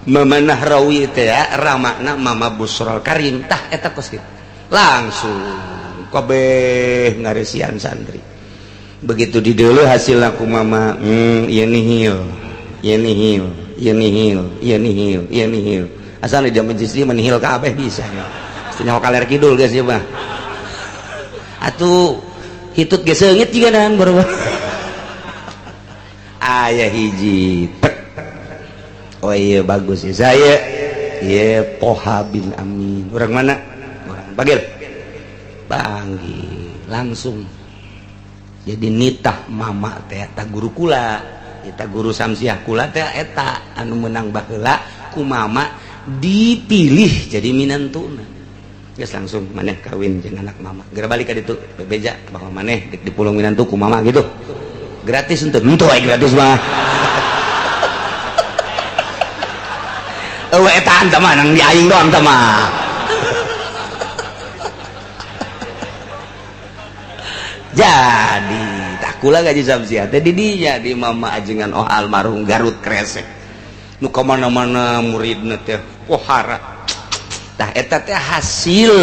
Mama Nahrawi teh ya, ramana Mama Busrol Karim. Tah, eta kos kitu langsung kabeh ngaresian santri. Begitu di dulu hasil aku mama, ieu nihil, ieu nihil, ieu nihil, ieu nihil, ieu nihil. Asal di zaman istri menihil kabeh bisa. Mesti nyawa kaler kidul guys ya mah. Atuh hitut ge seungit jiga dan baru. Aya hiji tek. Oh iya bagus ya saya. Iya Toha bin Amin. Orang mana? Orang Bagil. Panggil langsung. Jadi nitah mama teh eta guru kula, eta guru Samsiah kula teh eta anu menang baheula ku mama dipilih jadi minantuna. Geus langsung maneh kawin jeung anak mama. Geura balik ka ditu bebeja bahwa maneh dek dipulung minantu ku mama gitu. Gratis henteu? Henteu aya gratis mah. Eueuh eta tah mah nang di aing doang tah mah. Jadi tah kula gaji Samsiah teh di dinya di mama ajengan oh almarhum Garut Kresek. Nu ka mana-mana muridna teh pohara. Tah eta teh hasil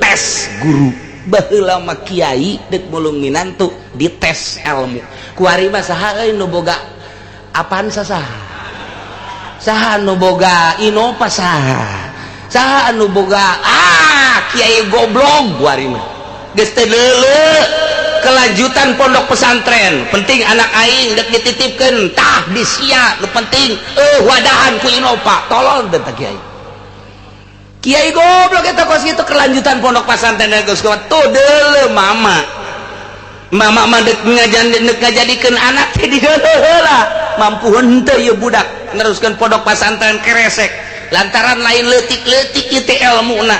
tes guru. Baheula mah kiai deuk mulung minantu dites ilmu. Kuari mah saha euy nu boga apaan saha? Saha nu boga Innova saha? Saha nu boga kiai goblok kuari mah. Geus teu leuleuk kelanjutan pondok pesantren. Penting anak aing deuk dititipkeun tah di sia nu penting wadahan ku Innova. Tolol teh kiai. Kiai goblok eta kos kitu kelanjutan pondok pesantren geus tuh deuleu mama. Mama mah deuk ngajadikeun anak teh dideuleu heula. Mampu henteu ieu budak neruskeun pondok pesantren Kresek. Lantaran lain leutik-leutik ieu teh elmuna.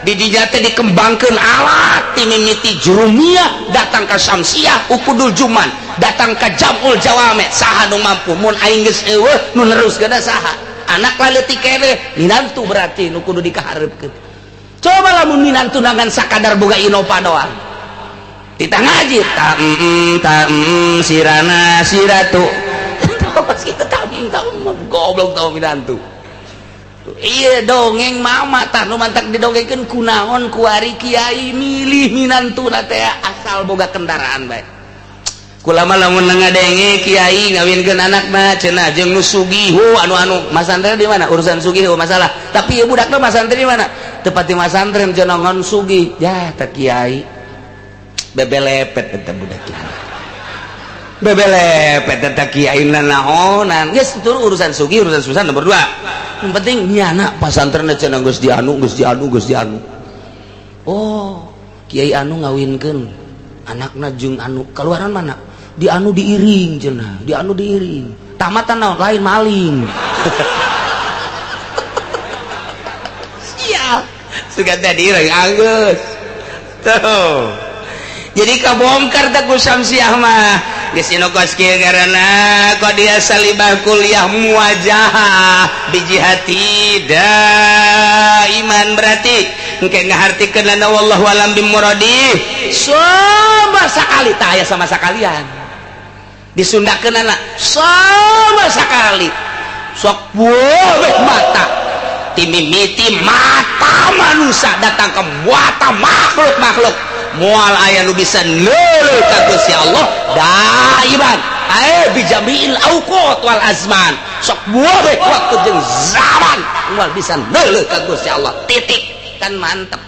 Di dinya teh dikembangkeun alat ti mimiti Jurumiyah datang ka Samsiah Ukudul Juman, datang ka Jamul Jawame. Saha nu mampu mun aing geus eueuh nu neruskeun saha? Anak lah leutik keneh minantu berarti nu kudu dikahareupkeun. Coba lamun minantu ngan sakadar boga Innova doang. Titah ngaji ta ta sirana siratu. Pas kitu ta ta goblok tau minantu. Iya dongeng mama tah nu mantak didongengkeun kunaon kuari kiai milih minantuna teh asal boga kendaraan bae. Kula mah lamun ngadenge kiai ngawinkeun anak mah cenah jeung nu sugih anu-anu masantren di mana urusan sugih masalah. Tapi ieu budakna masantren di mana? Teu pati masantren cenah ngan sugih. Ya teh kiai bebelepet eta budak kiai. Bebelepet eta kiai nanaonan. Geus itu urusan sugih urusan susah nomor 2. Yang penting nyana pasantren cenah geus dianu geus dianu geus dianu. Oh, kiai anu ngawinkeun anakna jeung anu keluaran mana? Di anu diiring cenah, di anu diiring. Tamatan naon lain maling. Sial. Sugan teh diiring anggeus. Tuh. Jadi kabongkar teh ku Samsiah mah. Geus kos kieu ngaranna qadiyah salibah kuliah muwajahah bijihati daiman berarti engke ngahartikeun lana wallahu alam bimuradi. Sama sakali tah aya sama sakalian. Disundakeun anak sama sakali. Sok boleh mata timimiti mata manusia datang ke mata makhluk-makhluk moal aya nu bisa neuleuh ka Gusti Allah daiman ae bijamiil auqat wal azman. Sok boleh waktu jeung zaman moal bisa neuleuh ka Gusti Allah titik. Kan mantep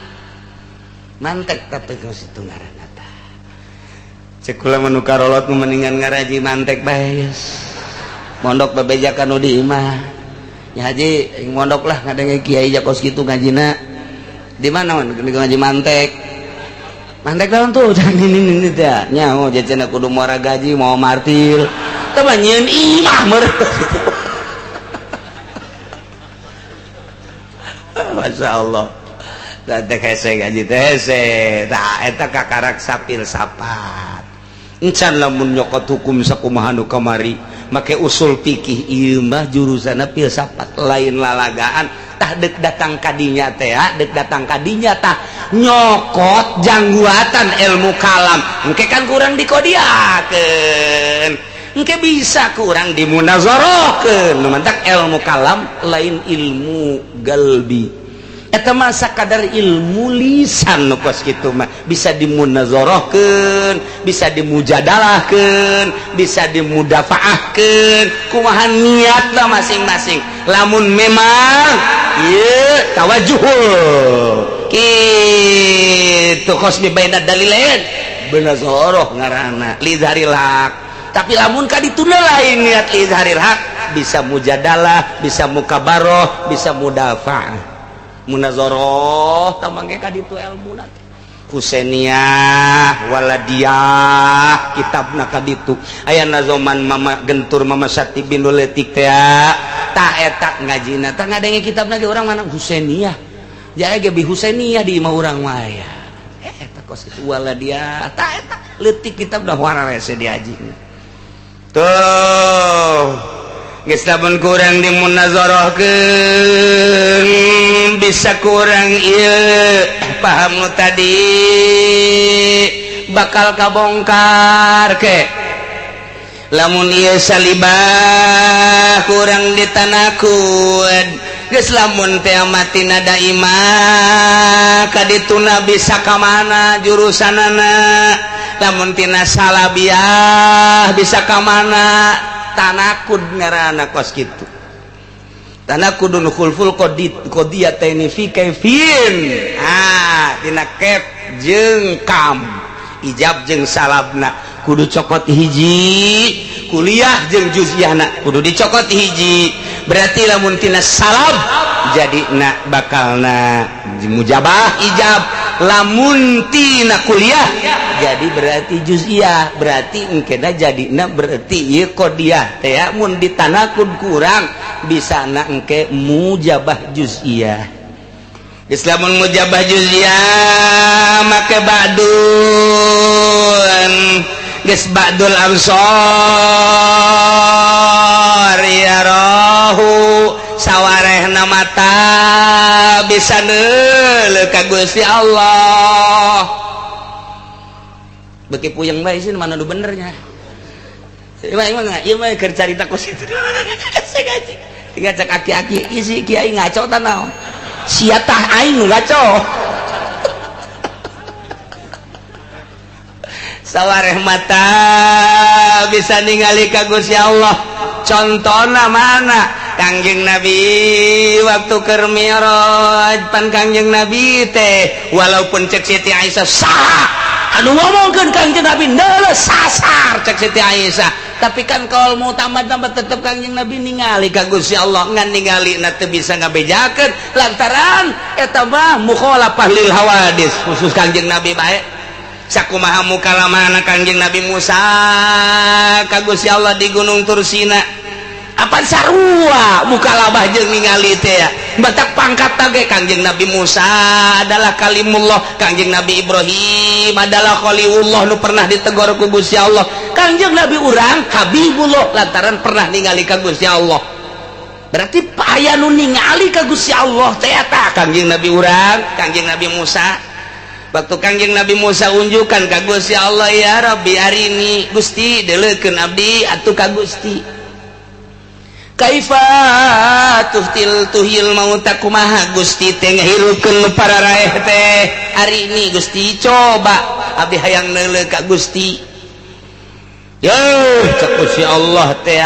mantep tapi geus itu ngaranna tah. Cek kula mah nu karolot mendingan ngaraji mantek bae geus. Mondok bebejakan nu di imah. Ya haji aing mondok lah ngadenge kiai kos kitu ngajina. Di mana man ngaji mantek? Mantek naon tuh? Ini ini teh. Nya oh cenah kudu muara gaji mau martil. Teh mah nyieun imah meureun. Masya Allah. Tah teh hese gaji teh hese. Tah eta kakarak sapil sapat. Encan lamun nyokot hukum sakumaha nu kamari make usul fikih ieu mah jurusanna filsafat lain lalagaan. Tah deuk datang kadinya teh deuk datang kadinya tah nyokot jangguatan ilmu kalam engke kan kurang dikodiakeun engke bisa kurang dimunazarahkeun. Nu mantak ilmu kalam lain ilmu galbi eta mah sakadar ilmu lisan nu kos kitu mah bisa dimunazarahkeun, bisa dimujadalahkeun, bisa dimudafaahkeun kumaha niatna masing-masing. Lamun memang ieu tawajuh kitu kitu khosmi baina dalilain munazoroh ngaranna lizharil haq. Tapi lamun ka dituna lain niat lizharil haq bisa mujadalah, bisa mukabaroh, bisa mudafa. Munazoroh tamangge ka ditu ilmuna Husainiyah waladiyah kitabna ka ditu aya nazoman mama gentur mama Sati bin letik teh ta eta ngajina tah ngadenge kitabna ge urang mana Husainiyah jaya ge bi Husainiyah di imah urang mah aya eta kos kitu waladiyah ta eta leutik kitabna wararese diaji tuh geus lamun kurang dimunazarahkeun bisa kurang ieu paham nu tadi bakal kabongkar ke lamun ieu salibah kurang ditanakud geus lamun teh mati nada imah kadituna bisa ka mana jurusanana lamun tina salabiah bisa ka mana tanakud ngaranna kos kitu tanakudun khulful qadiyataini fi kaifin ah tina kef jeung kam ijab jeung salabna kudu cokot hiji kuliah jeung juz'iyahna kudu dicokot hiji berarti lamun tina salab jadi na bakalna mujabah ijab lamun tina kuliah jadi berarti juz'iyah berarti engkena jadina berarti ieu qadiyah teh mun ditanakud kurang bisa na engke mujabah juz'iyah. Geus lamun mujabah juz'iyah make ba'dun geus ba'dul absar ya rohu sawarehna mata bisa neuleuh ka Gusti Allah. Beki puyeng bae sih mana nu benernya. Emang ieu mah keur carita kos kitu. Saya ngaji. Tinggal cek aki-aki isi kiai ngaco tah naon. Sia tah aing nu ngaco. Sawareh mata bisa ningali ka Gusti Allah. Contona mana? Kangjeng Nabi waktu keur mi'raj pan Kangjeng Nabi teh walaupun cek Siti Aisyah sah anu ngomongkeun Kangjeng Nabi neuleuh sasar cek Siti Aisyah tapi kan kalau mau tambah-tambah tetep Kangjeng Nabi ningali ka Gusti Allah ngan ningali na teu bisa ngabejakeun lantaran eta mah mukhalafah lil hawadis khusus Kangjeng Nabi bae sakumaha mukalamana Kangjeng Nabi Musa ka Gusti Allah di Gunung Tursina apan sarua mukalabah jeung ningali teh ya batak pangkat ge Kangjeng Nabi Musa adalah kalimullah, Kangjeng Nabi Ibrahim adalah khalilullah nu pernah ditegor ku Gusti Allah, Kangjeng Nabi urang Habibullah lantaran pernah ningali ka Gusti Allah. Berarti aya nu ningali ka Gusti Allah teh eta Kangjeng Nabi urang, Kangjeng Nabi Musa. Waktu Kangjeng Nabi Musa unjukan ka Gusti Allah, ya Rabbi arini Gusti deuleukeun abdi atuh ka Gusti. Kaifa tuhtil tuhil mauta kumaha Gusti teh ngahirupkeun para raeh teh hari ini Gusti coba abdi hayang neuleuh ka Gusti. Yeuh cek Gusti Allah teh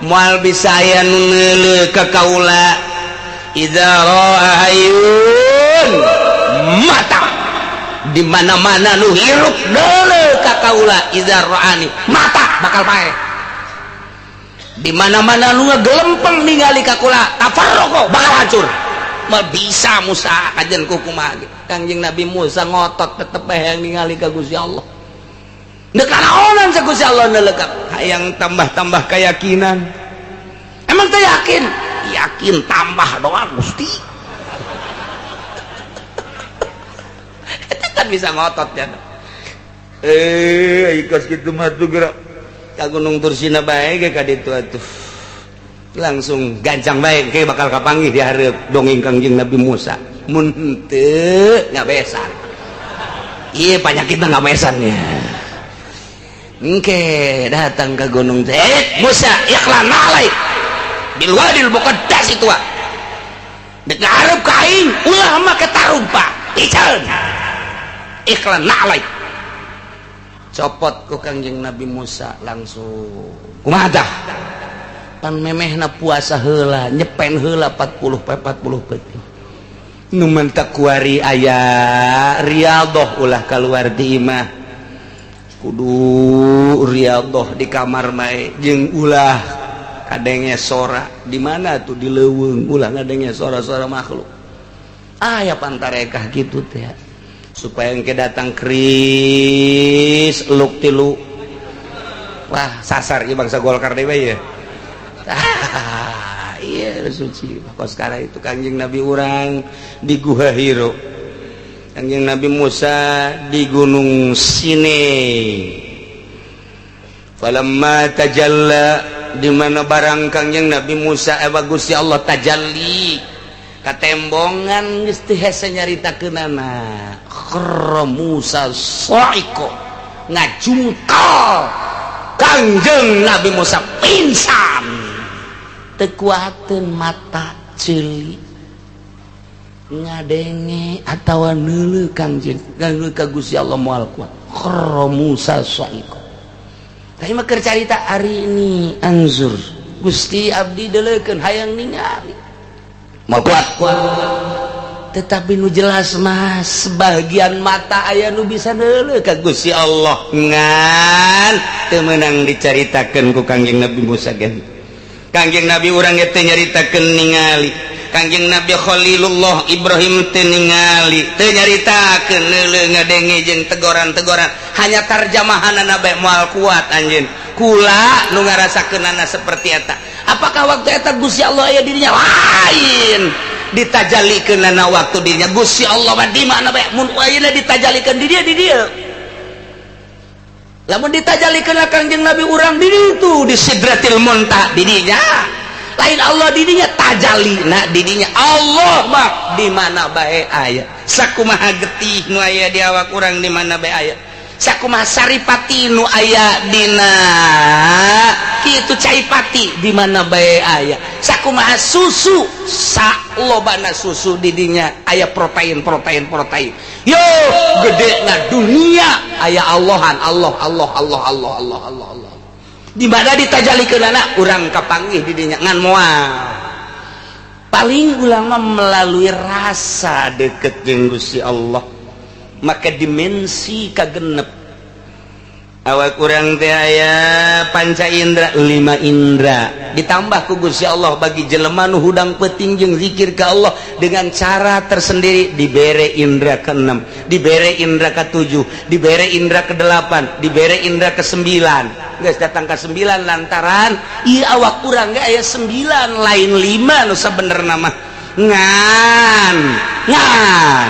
moal bisa aya nu neuleuh ka kaula idza ra'a hayyun mata di mana-mana nu hirup neuleuh ka kaula idza ra'ani mata bakal paeh di mana-mana nu ngegelempeng ningali ka kula tafarraqo bakal hancur. Moal bisa Musa kajen ku kumaha Kangjeng Nabi Musa ngotot tetep hayang ningali ka Gusti Allah. Deuk kanaonan sa Gusti Allah neuleuh hayang tambah-tambah keyakinan. Emang teh yakin? Yakin tambah doa Gusti. Eta kan bisa ngotot ya. Ikos kitu mah tuh gerak ka Gunung Tursina bae ge ka ditu atuh. Langsung gancang bae ke bakal kapanggih di hareup dongeng Kangjeng Nabi Musa. Mun henteu ngabesan. Ieu panyakitna ngabesan ya. Engke datang ke gunung teh, Musa ikhlan alaik bil wadil muqaddas itu. Dek ngarep ka aing ulah make tarumpa. Iceun. Ikhlan alaik. Copot ku Kangjeng Nabi Musa langsung kumaha tah pan memehna puasa heula nyepen heula 40 peuting Nu mantak kuari aya riyadhah, ulah keluar di imah, kudu riyadhah di kamar bae, jeung ulah kadenge sora di mana tuh, di leuweung ulah ngadenge sora-sora makhluk. Aya pantarekah gitu teh supaya engke datang keris luk tilu, wah, sasar ieu bangsa Golkar dewe ya. Ah, iya, suci kok. Sekarang itu Kanjeng Nabi urang di Guha Hiro, Kanjeng Nabi Musa di Gunung Sinai. Falamma tajalla, di mana barang Kanjeng Nabi Musa, eh, bagus ya, Allah tajalli katembongan, geus teu hese nyaritakeunana. Kharra Musa sa'iqa, ngajungkal Kangjeng Nabi Musa, pingsan, teu kuateun mata ceuli ngadenge atawa neuleuh Kangjeng, neuleuh ka Gusti Allah moal kuat. Kharra Musa sa'iqa. Tapi mah keur carita, "Ari ini anzur Gusti, abdi deuleukeun, hayang ningali," mau kuat kuat. Tetapi nu jelas mah sebagian mata aya nu bisa neuleuh ka Gusti Allah, ngan teu meunang dicaritakeun ku Kangjeng Nabi Musa gen. Kangjeng Nabi urang ge teu nyaritakeun ningali. Kangjeng Nabi Khalilullah Ibrahim teu ningali, teu nyaritakeun neuleuh, ngadenge jeung tegoran-tegoran, hanya tarjamahanana bae moal kuat anjeun. Kula nu ngarasakeunana seperti eta. Apakah waktu eta Gusti Allah aya dirinya? Lain ditajalikeunana waktu dirinya. Gusti Allah mah di mana bae. Mun ayeuna ditajalikeun di dia, di dia. Lamun ditajalikeun Kangjeng Nabi urang di ditu, di Sidratil Muntaha, di dinya. Lain Allah di dinya tajalina, di dinya. Allah mah di mana bae aya. Sakumaha getih nu aya di awak urang, di mana bae aya. Sakumaha saripati nu aya dina kitu, caipati, di mana bae aya. Sakumaha susu, salobana susu di dinya aya protein, protein, protein. Yo gede na dunia aya Allahan, Allah, Allah, Allah, Allah, Allah, Allah, Allah. Di mana ditajalikeunana urang kapanggih di dinya, ngan moal. Paling ulama melalui rasa deket jeung Gusti Allah, maka dimensi kagenep awak urang teh aya panca indra, lima indra, ditambah ku Gusti Allah bagi jelema nu hudang peuting jeung zikir ka Allah dengan cara tersendiri, dibere indra keenam, dibere indra ketujuh, dibere indra kedelapan, dibere indra kesembilan. Geus datang ke sembilan lantaran ieu awak urang ge aya sembilan, lain lima nu sabenerna mah, ngan ngan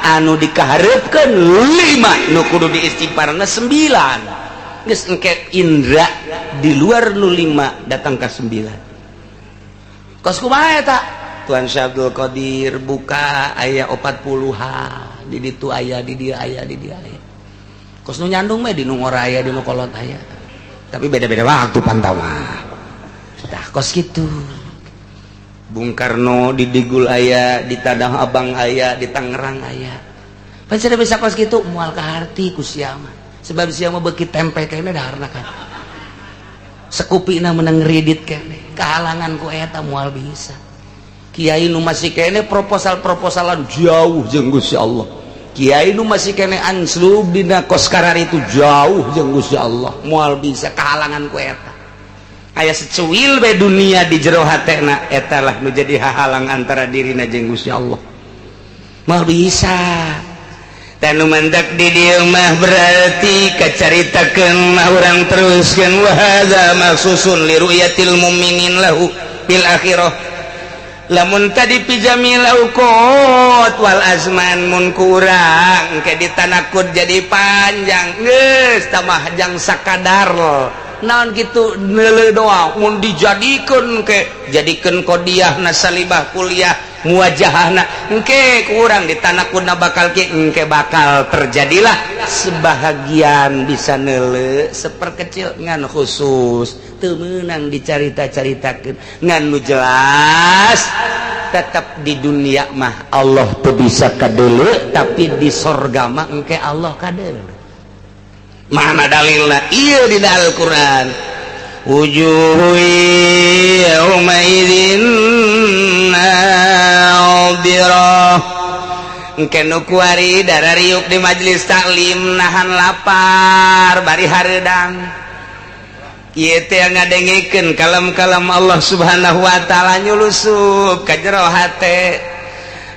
anu dikaharepkeun lima, nu kudu diistighfarna sembilan. Geus engke indra di luar nu lima datang ke sembilan. Kos kumaha eta? Tuan Syekh Abdul Qadir buka aya 40 ha, di ditu aya, di dieu aya, di dieu aya. Kos nu nyandung mah di nu ngora aya, di nu kolot aya, tapi beda-beda waktu pantauan. Tah, kos kitu. Bung Karno di Digul aya, di Tanah Abang aya, di Tangerang aya. Pan bisa kos kitu moal kaharti ku sia mah, sebab sia mah beuki tempe kene daharna kan sekupina menang kredit kene, kehalangan ku eta moal bisa. Kiai nu masih kene proposal-proposalan jauh jeung Gusti Allah, Kiai nu masih kene anslub dina kos itu jauh jeung Gusti Allah, moal bisa, kehalangan ku eta. Aya secuil be dunia di jero hatena, eta lah nu jadi hahalang antara dirina jeung Gusti Allah, moal bisa. Tanu mantak di dieu mah berarti kacaritakeun mah urang teruskeun, wa hadza makhsusun li ru'yatil mu'minin lahu fil akhirah. Lamun tadi fi jamil auqat wal azman, mun kurang ke ditanakud jadi panjang, geus tamah jang sakadar naon gitu neuleuh doang. Mun dijadikeun ke jadikeun qodiyah nasalibah kuliah muwajahna, engke kurang ditanakudna bakal ke engke bakal terjadilah sebahagian bisa neuleuh seperkecil, ngan khusus teu meunang dicarita-caritakeun. Ngan nu jelas tetap di dunia mah Allah tuh bisa kadeuleu, tapi di sorga mah engke Allah kadeuleu. Mana dalilna? Iya, di Al-Quran, wujuhu yauma idzin nadhirah. Engke nu kuari darariuk di majelis taklim nahan lapar bari hareudang. Ieu teh ngadengekeun kalam-kalam Allah Subhanahu wa taala nyulusup ka jero hate.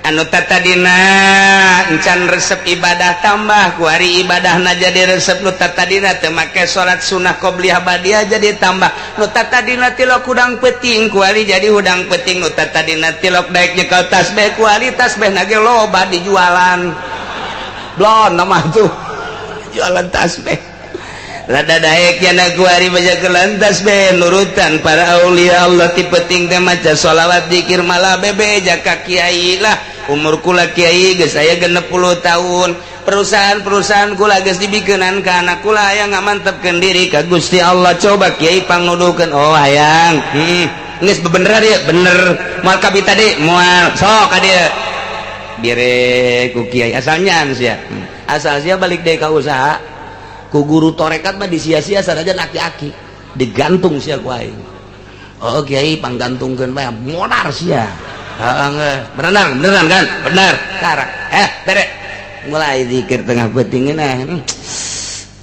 Anu tatadina encan resep ibadah tambah kuari ibadahna jadi resep, nu tatadina teu make salat sunah qobliyah badiah jadi tambah, nu tatadina tilok hudang peuting kuari jadi hudang peuting, nu tatadina tilok daek nyekel tasbih kuari tasbih ge loba dijualan. Blon nama tuh jualan tasbih. Rada daek yana kuari baca kelan tasbih nurutan para aulia Allah ti penting teh maca sholawat zikir malah bebe jaka kiai lah. Umur kula kiai geus aya 60 tahun, perusahaan-perusahaan kula geus dibikeunan ka anak kula hayang ngamantepkeun diri ka Gusti Allah. Coba kiai pangnuduhkeun, oh hayang, geus bebener ieu bener moal kabita deui moal sok ka dieu bere ku kiai asalnya sia, asal sia balik deui ka usaha. Ku guru torekat mah disia-sia sanajan aki-aki digantung sia ku aing. Oh kiai panggantungkeun bae modar sia. Heeh, berenang beneran kan? Bener. Karak. Bere. Mulai zikir tengah peuting nah.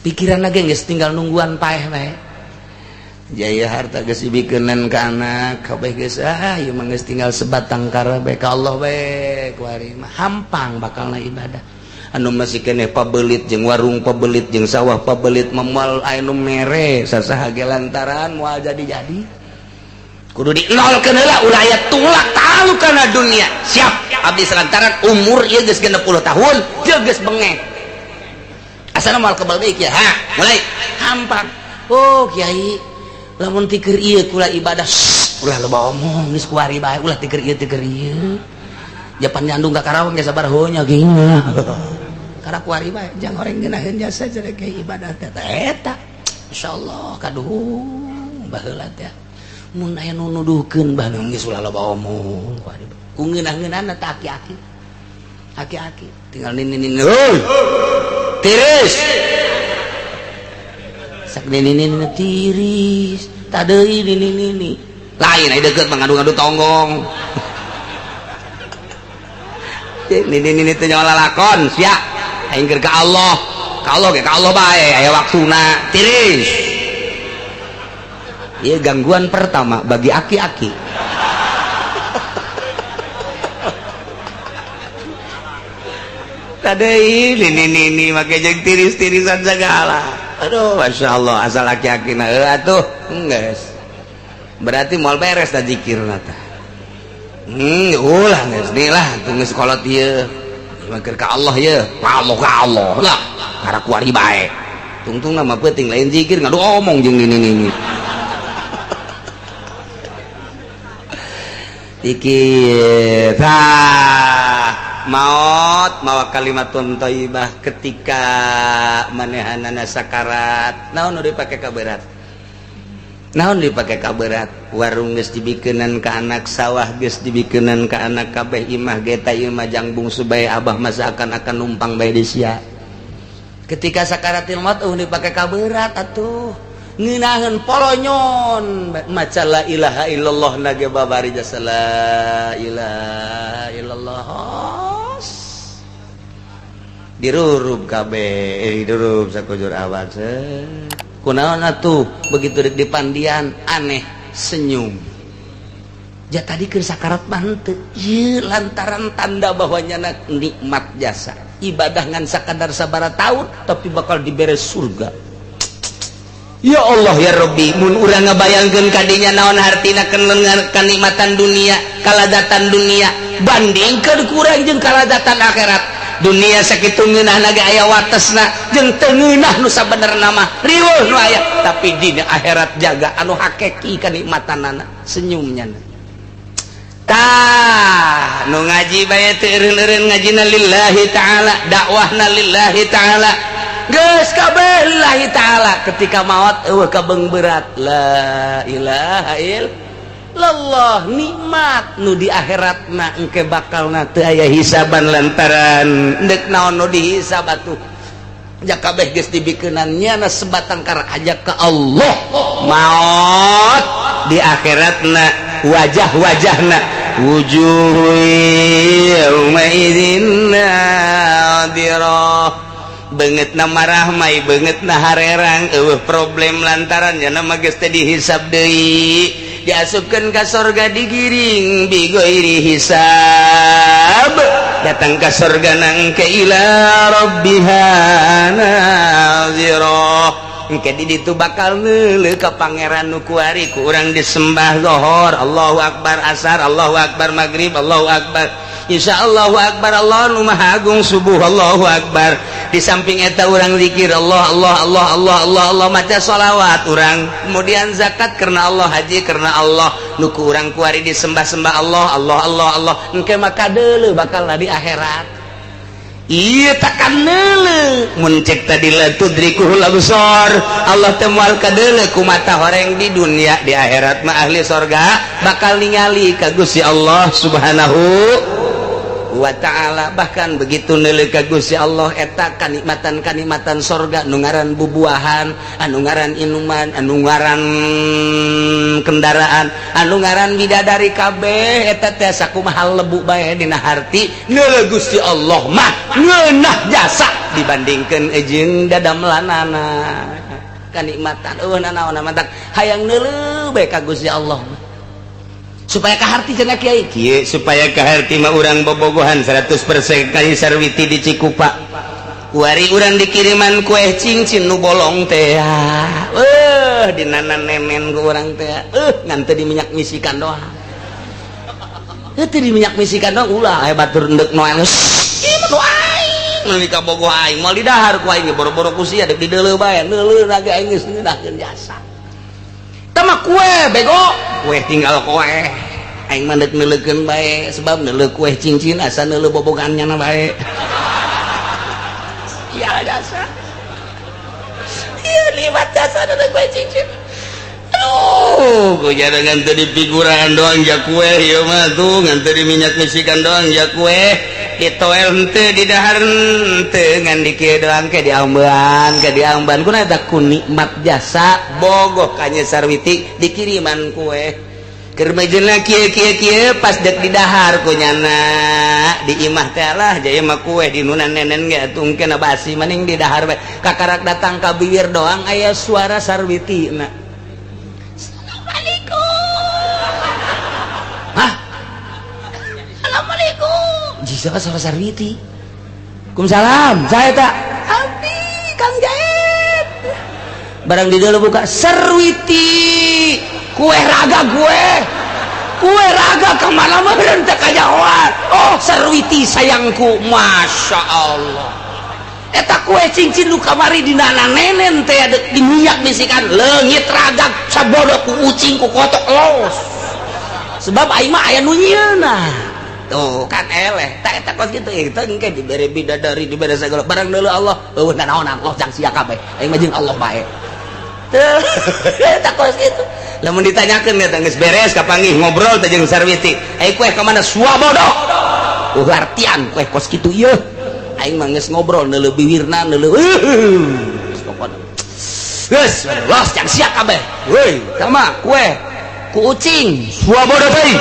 Pikiran lagi geus tinggal nungguan paeh bae. Jaya harta geus dibikeunan ka anak kabeh geus ah ieu mah geus tinggal sebatang kara bae ka Allah bae kuari mah hampang bakalna ibadah. Anu masih keneh pabelit jeung warung pabelit jeung sawah pabelit memual anu mere sasaha ge lantaran moal jadi-jadi kudu dinolkeun heula ulah aya tulak talu kana dunia. Siap abdi lantaran umur ieu geus 60 tahun jeung geus bengek asana moal kebal deui kieu ha mulai hampang. Oh kiai lamun tikeur ieu kula ibadah ulah loba omong geus kuari bae ulah tikeur ieu tikeur ieu japan nyandung ka Karawang ge sabar honya gini karena kuari bae jang horeng ngeunaheun jasa jelek ibadah teh eta insyaallah kaduhung baheula teh mun aya nu nuduhkeun bah geus ulah loba omong kuari ku ngeunah-ngeunahna teh aki-aki aki-aki tinggal nini-nini heuy tiris sak nini-nini tiris tadeui nini-nini lain aya deukeut mah ngadu-ngadu tonggong nini-nini teh nyawa lalakon sia aing keur ka Allah, ka Allah ge ka Allah bae aya waktuna tiris. Ieu gangguan pertama bagi aki-aki. Tadeuy nini-nini make jeung tiris-tirisan segala. Aduh masyaallah asal aki-aki na heuh atuh geus. Berarti moal beres da zikirna teh. Ulah geus deui lah teu geus kolot ieu. Keur ka Allah ye, Allah ka Allah lah, karena kuari bae. Tungtung nama penting lain zikir ngadu omong jeung nini-nini. Zikir, tah maot mawa kalimatun thayyibah ketika manehanana sakarat. Naon nu dipake kaberat? Naon dipake kaberat? Warung geus dibikeunan ka anak, sawah geus dibikeunan ka anak, kabeh imah ge ta ieu mah jang bungsu bae abah masa akan numpang bae di sia. Ketika sakaratil maut eueuh dipake kaberat atuh. Ngeunaheun polonyon maca la ilaha illallah nage babari jasa la ilaha illallah. Dirurub kabeh, dirurub sakujur awak. Kunaon atuh begitu dek di pandian aneh senyum. Ja tadi keur sakarat mah henteu. Ieu lantaran tanda bahwa nyana nikmat jasa. Ibadah ngan sakadar sabaraha taun tapi bakal dibere surga. Ya Allah ya Rabbi, mun urang ngabayangkeun kadinya naon hartina kenikmatan dunia, kaladatan dunia, bandingkeun kurang jeung kaladatan akhirat. Dunia sakitu ngeunahna ge aya watesna jeung teu ngeunah nu sabenerna mah riweuh nu aya, tapi dina akhirat jaga anu hakiki kanikmatanana senyumnya. Tah nu ngaji bae teu eureun-eureun ngajina lillahi ta'ala, dakwahna lillahi ta'ala, geus kabeh lillahi ta'ala. Ketika maot eueuh kabeung berat la ilaha illallah, nikmat nu di akhiratna engke bakalna teu aya hisaban lantaran deuk naon nu dihisab atuh. Ja kabeh geus dibikeunan nyana sebatang kara aja ka Allah. Maot di akhiratna wajah-wajahna Wujuhu yauma idzin nadirah. Beungeutna marahmai, beungeutna harerang, eueuh problem lantaran nya mah geus teh dihisab deui, diasupkeun ka sorga digiring bighairi hisab, datang ka sorga nangke ila rabbiha nazirah. Engke di ditu bakal neuleuh ka pangeran nu kuari ku urang disembah zohor Allahu akbar, asar Allahu akbar, maghrib Allahu akbar, Insya Allahu akbar, Allah nu maha agung, subuh Allahu akbar. Di samping eta urang zikir Allah Allah Allah Allah Allah Allah, maca sholawat urang, kemudian zakat karena Allah, haji karena Allah, nu ku urang kuari disembah-sembah Allah Allah Allah Allah. Engke maka deuleuh bakal di akhirat. Iya takkan neuleuh mun cek tadi la tudrikuhul absar, Allah teh moal kadeuleuh ku mata horeng di dunia, di akhirat mah ahli sorga bakal ningali ka Gusti Allah Subhanahu wa ta'ala. Bahkan begitu neuleuh ka Gusti Allah eta kanikmatan-kanikmatan sorga, nu ngaran bubuahan, anu ngaran inuman, anu ngaran kendaraan, anu ngaran bidadari kabeh eta teh sakumaha lebu bae dina harti. Neuleuh Gusti Allah mah ngeunah jasa dibandingkeun jeung dadamlanana kanikmatan eueuh nanaon mantak hayang neuleuh bae ka Gusti Allah mah. Supaya kaharti cenah kiai kieu, supaya kaharti mah urang bobogohan 100% kali Sarwiti di Cikupa. Kuari urang dikiriman kue cincin nu bolong teh, dinana nenen ku urang teh, ngan teu di minyak misikan doang, teu di minyak misikan doang, ulah aya batur endek noel ieu mah nu aing meuli ka bogoh aing moal didahar ku aing boro-boro ku sia dek dideuleu bae neuleuh ge aing geus ngeunahkeun jasa. Tama kue bego, kue tinggal kue aing mah deuk neuleukeun bae, sebab neuleuh kue cincin asa neuleuh bobogan nyana bae. Iya jasa, iya nikmat jasa neuleuh kue cincin. Aduh, ku jangan teu di figuran doang ja kue ieu mah tuh, ngan teu di minyak misikan doang ja kue, ditoel henteu, didahar henteu, ngan di kieu doang ke diamban, ke diamban kuna eta ku nikmat jasa bogoh ka Nyi Sarwiti dikiriman kue. Keur mejeuna kieu kieu kieu pas dek didahar ku nyana di imah teh lah jaya mah kue di nunan nenen ge atuh engke basi maning didahar bae. Kakarak datang ka bibir doang aya suara Sarwiti na. Assalamualaikum. Hah? Assalamualaikum. Siapa suara Sarwiti? Waalaikumsalam. Saya tak. Abdi Kang Jaid. Barang di dalam buka Sarwiti. Kue raga gue. Kue raga kemana mana teh kajahoan. Oh Sarwiti sayangku, masya Allah. Eta kue cincin nu kamari di nana nenen teh di minyak bisikan leungit raga sabodo ku ucing ku kotok los. Sebab aing mah aya nu nyieunna. Tuh kan eleh tak eta kos kitu eta engke dibere bidadari dibere segala barang deuleu Allah eueuh nanaonan Allah jang sia kabeh aing mah jeung Allah bae. Teu eta kos kitu. Lamun ditanyakeun eta geus beres kapanggih ngobrol teh jeung Sarwiti, "Ai kue ka mana?" Suabodo. Artian kue kos kitu ieu. Aing mah geus ngobrol neuleuh biwirna neuleuh. Geus pokona. Geus los jang sia kabeh. Weuy, sama kue ku ucing suabodo teuing.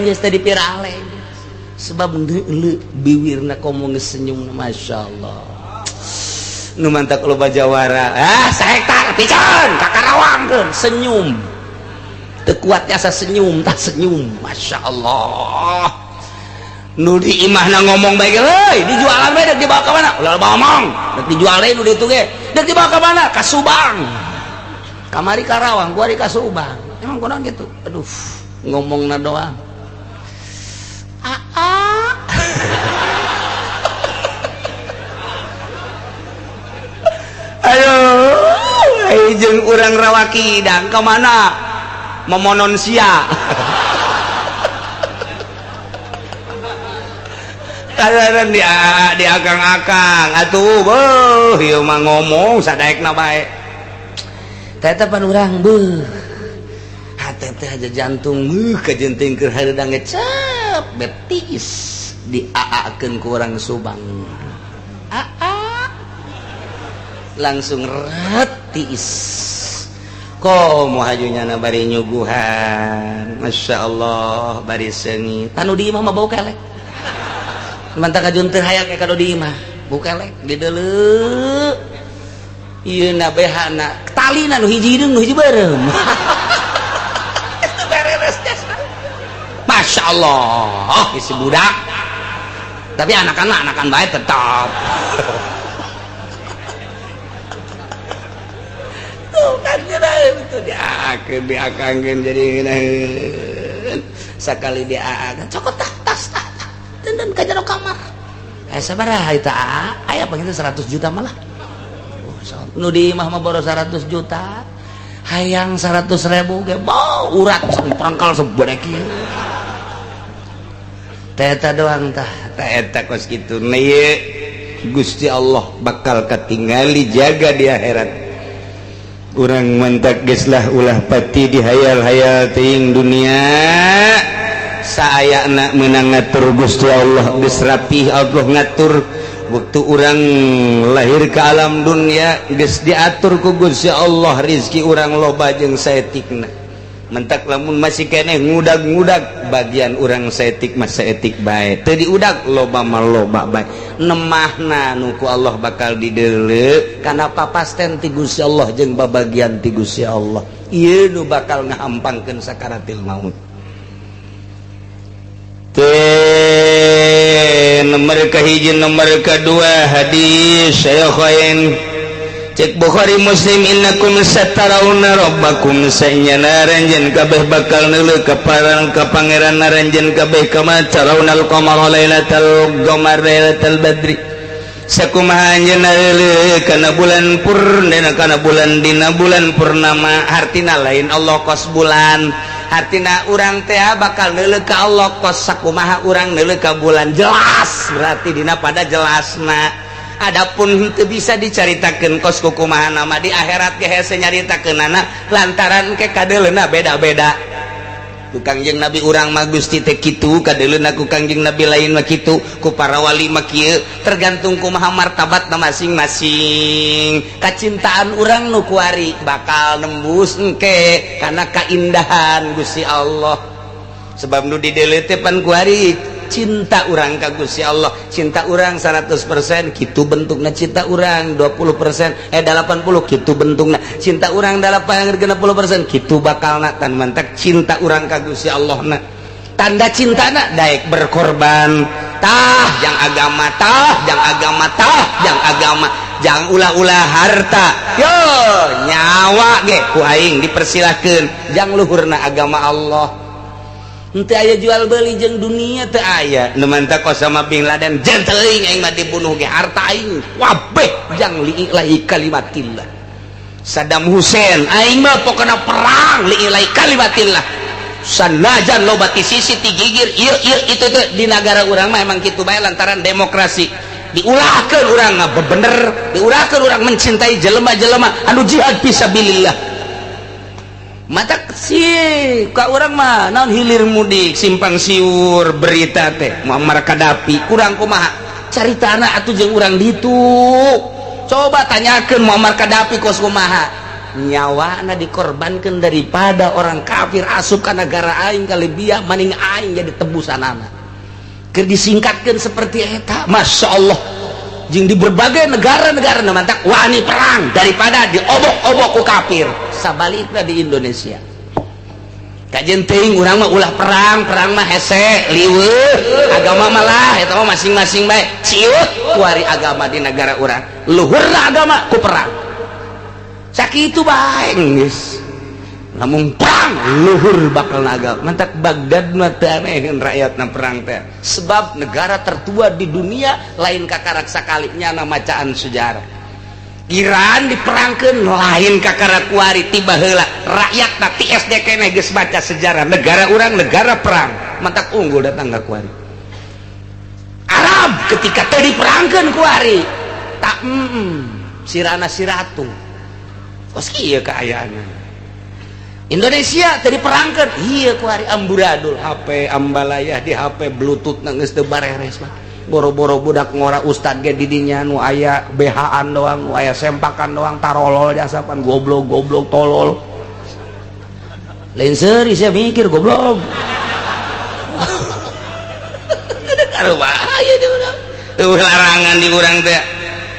Geus teh dipirale. Sebab neuleuh biwirna komo geus senyum masyaallah. Nu mantak loba jawara. Ah, sahektar piceun ka Karawangkeun senyum. Teu kuat jasa senyum, tah senyum. Masyaallah. Nu di imahna ngomong bae ge, heuy, dijualan bae dek dibawa ka mana? Ulah ngomong. Dek dijual deui nu ditu ge. Dek dibawa ka mana? Ka Subang. Kamari Karawang, kuari ka Subang. Emang kunaon kitu? Aduh, ngomongna doang. Aa. Aduh, jeung urang Rawakidang ka mana? Memonon sia. Kalaran di akang-akang atuh beuh ieu mah ngomong sadaekna bae. Teh pan urang beuh. Hate teh aja jantung beuh kajenting keur hareudang ngecep betis diaakeun ku urang Subang. Aa langsung ret tiis. Komo hajunya na bari nyuguhan, Masya Allah, bari seungit. Tanu di imah mah bau kelek. Mantap kajun teu hayang ka di imah, bau kelek dideuleu. Ieu na BH-na, talina nu hiji hideung, nu hiji beureum. Itu bereres jasa. Masya Allah, isi budak. Tapi anak-anak anakan baik tetap. Tuh kan itu diakeun diakangkeun jadi ngeunaheun. Sakali diaakan cokot tah tas tah. Dan ka jero kamar. Sabaraha eta aya panginten 100 juta malah. Nu di imah mah boros 100 juta. Hayang 100 ribu ge bau urat prangkal sebodek ieu. Teta doang tah, eta kos kitu. Nah ieu Gusti Allah bakal katingali jaga di akhirat. Urang mantak geus lah ulah pati dihayal-hayal teuing dunia. Saayana meunang ngatur Gusti Allah geus rapih Allah ngatur. Waktu urang lahir ke alam dunia geus diatur ku Gusti Allah rizki urang loba jeung saetikna. Mentak lamun masih keneh ngudag-ngudag bagian urang saetik mah saetik bae, teu diudag loba mah loba bae. Nemahna nu ku Allah bakal dideuleu kana papasten ti Gusti Allah jeung babagian ti Gusti Allah. Ieu nu bakal ngahampangkeun sakaratil maut. Nomor kahiji, nomor kedua hadis Syaikhain. Cek Bukhari Muslim, innakum satarawna rabbakum, sanyana aranjeun kabeh bakal neuleuh ka pangeran aranjeun kabeh kama tarawnal qamara lailatal qamar lailatal badri. Sakumaha anjeun neuleuh kana bulan purnama, kana bulan dina bulan purnama, hartina lain Allah kos bulan, hartina urang teh bakal neuleuh ka Allah kos sakumaha urang neuleuh ka bulan. Jelas berarti dina pada jelasna. Adapun teu bisa dicaritakeun kos kukumaha nama di akhirat ge hese nyaritakeunana lantaran ke kadeuleuna beda-beda. Ku Kangjeng Nabi urang mah Gusti teh kitu, kadeuleuna ku Kangjeng Nabi lain mah kitu, ku para wali mah kieu, tergantung kumaha martabatna masing-masing. Kacintaan urang nu kuari bakal nembus engke kana kaindahan Gusti Allah. Sebab nu dideuleu teh pan kuari cinta urang ka Gusti Allah, cinta urang 100% kitu bentukna, cinta urang 20% 80 kitu bentukna, cinta urang 80% kitu bakalna. Tan mantak cinta urang ka Gusti Allah na tanda cintana daek berkorban tah jang agama, tah jang agama, tah jang agama, jang ulah-ulah harta yo nyawa ge ku aing dipersilahkeun jang luhurna agama Allah. Henteu aya jual beli jeung dunia, teu aya. Nu mantak Osama bin Laden jeung teuing aing mah dibunuh ge harta aing wabeh jang liilahi kalimatillah. Saddam Hussein aing mah pokona perang liilahi kalimatillah. Sanajan loba ti sisi ti gigir ieu ieu itu teh di nagara urang mah emang kitu bae lantaran demokrasi. Diulahkeun urang mah bener, diulahkeun urang mencintai jelema-jelema anu jihad fisabilillah. Mata sih ka urang mah naon hilir mudik simpang siur berita teh Muammar Gaddafi kurang kumaha caritana atuh jeung urang ditu. Coba tanyakeun Muammar Gaddafi kos kumaha nyawana dikorbankeun daripada orang kafir asup ka negara aing ka Libya maning aing jadi tebusanana. Keur disingkatkeun seperti eta, Masya Allah. Jeung di berbagai negara-negara mantak wani perang daripada diobok-obok ku kafir. Sabalikna di Indonesia kajen teuing urang mah ulah perang, perang mah hese liweuh, agama malah eta mah masing-masing bae ciut kuari agama di negara urang, luhurna agama ku perang. Sakitu bae geus lamun perang luhur bakal agama. Mantak Baghdad mah teu aneheun rakyatna perang teh, sebab negara tertua di dunia lain kakarak sakali nyana macaan sejarah. Iran diperangkeun lain kakara kuari tiba heula rakyatna ti SD keneh geus baca sejarah negara urang negara perang, mantak unggul datang ka kuari. Arab ketika teu diperangkeun kuari tak sirana siratu kos kieu kaayaanna. Indonesia teu diperangkeun ieu kuari amburadul, HP ambalayah di HP Bluetooth geus teu bareres mah. Boro-boro budak ngora ustad ge di dinya nu aya BH-an doang, nu aya sempakan doang, tarolol jasapan goblok-goblok tolol. Lain seuri saya mikir, goblok. Ada bahaya di urang. Larangan di urang teh.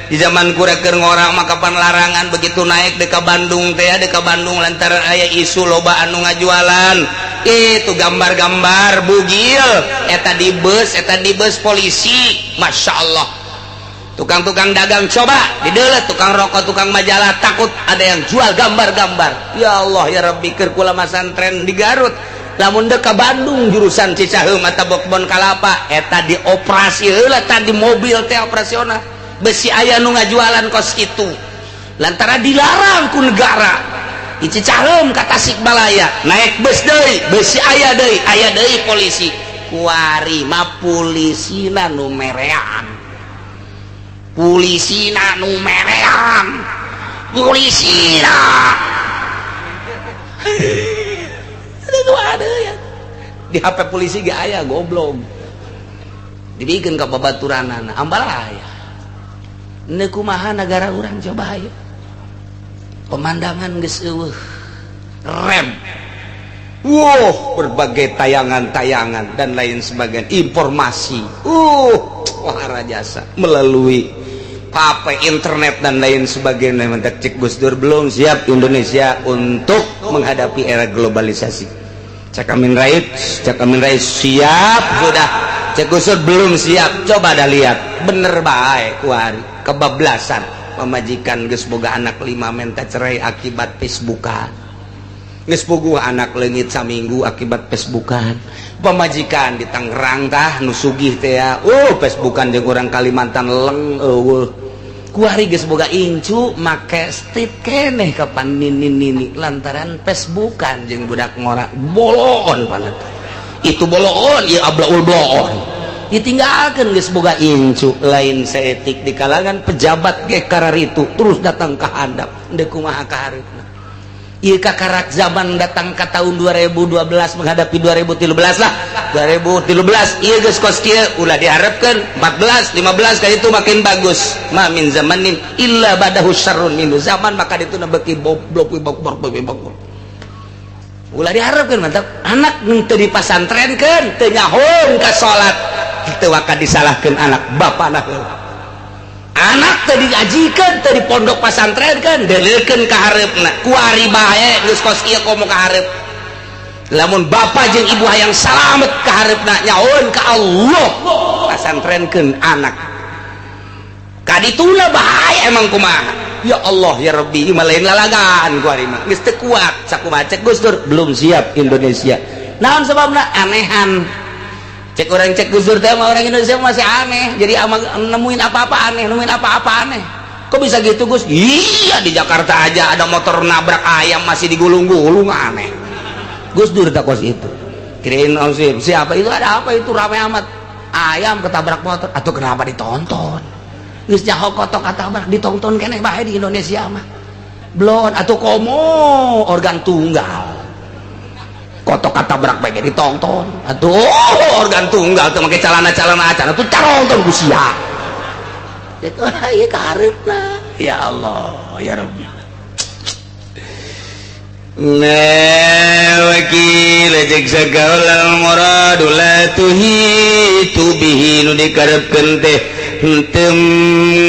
Di zaman kura keur ngora mah kapan larangan begitu naik deka Bandung teh, deka Bandung lantaran aya isu loba anu ngajualan itu gambar-gambar bugil eta di bus, eta di bus polisi. Masya Allah, tukang-tukang dagang coba didelet, tukang rokok, tukang majalah, takut ada yang jual gambar-gambar. Ya Allah ya Rabbi, keur kula masantren di Garut, lamun dek ka Bandung jurusan Cicaheum atau Kebon Kalapa, eta dioperasi heula tadi mobil teh operasional, besi aya nu ngajualan kos itu lantaran dilarang ku negara. Di Cicaheum ka Tasikmalaya naik bus deui, besi aya deui, aya deui polisi. Kuari mah polisina nu merean, polisina nu merean, polisina itu ada ya di HP polisi gak aya, goblok. Dibikin ke babaturanana ambal aya. Ini kumaha negara urang, coba ayo. Pemandangan geus eueuh rem. Wow, berbagai tayangan-tayangan dan lain sebagainya, informasi. Wah jasa melalui HP, internet, dan lain sebagainya. Mentak cek Gus Dur, belum siap Indonesia untuk menghadapi era globalisasi. Cak Amin Rais, cak Amin Rais siap sudah. Cek Gus Dur belum siap. Coba dah lihat, bener baik kuari kebablasan. Pamajikan geus boga anak 5 minta cerai akibat Facebookan, geus boga anak leungit saminggu akibat Facebookan. Pamajikan di Tangerang tah nu sugih teh ya, Facebookan jeung urang Kalimantan leng eueuh. Kuari geus boga incu make street keneh kapan nini nini lantaran Facebookan jeung budak ngora boloon banget itu, boloon ieu ablaul bloon ditinggalkan. Geus boga incu lain seetik di kalangan pejabat ge kararitu terus datang ke handap. Ndek kumaha ka hareupna ieu kakarak zaman datang ke tahun 2012 menghadapi 2013 lah. 2013 ieu geus kos kieu, ulah diharapkeun 14 15 kayak itu makin bagus. Ma min zamanin illa badahu syarrun minhu, zaman maka itu beki boblok boblok boblok. Ulah diharapkeun, mantap anak teu dipasantrenkeun, teu nyahoeun ka salat, teu waka disalahkeun anak, bapana heula. Anak teu diajikan, teu di pondok pasantren kan, deleukeun ka hareupna. Kuari bae geus kos kieu, komo ka hareup. Lamun bapak jeung ibu hayang salamet ka hareupna, nyahoeun ka Allah, pasantrenkeun anak. Kadituna bahaya emang kumaha. Ya Allah ya Rabbi, mah lain lalagan kuari mah geus teu kuat. Sakumaha cek Gus Dur, belum siap Indonesia. Naon sebabna? Anehan. Cek orang, cek Gus Dur teh, orang Indonesia masih aneh, jadi ama, nemuin apa-apa aneh, nemuin apa-apa aneh. Kok bisa gitu, Gus? Iya, di Jakarta aja ada motor nabrak ayam masih digulung-gulung, aneh. Gus Dur tak kos itu kirain siapa itu, ada apa itu ramai amat, ayam ketabrak motor atau kenapa ditonton. Geus nyaho kotok ketabrak ditonton keneh bae di Indonesia mah belum atau komo organ tunggal kotok ketabrak bae ditonton. Atuh organ tunggal tuh make celana-celana acan tuh caronton ku sia itu ieu ka hareupna. Ya Allah ya Rabbi. Nah, wakil cek sagaula muradu la tuhitu bihi, nu dikarepkeun teh henteu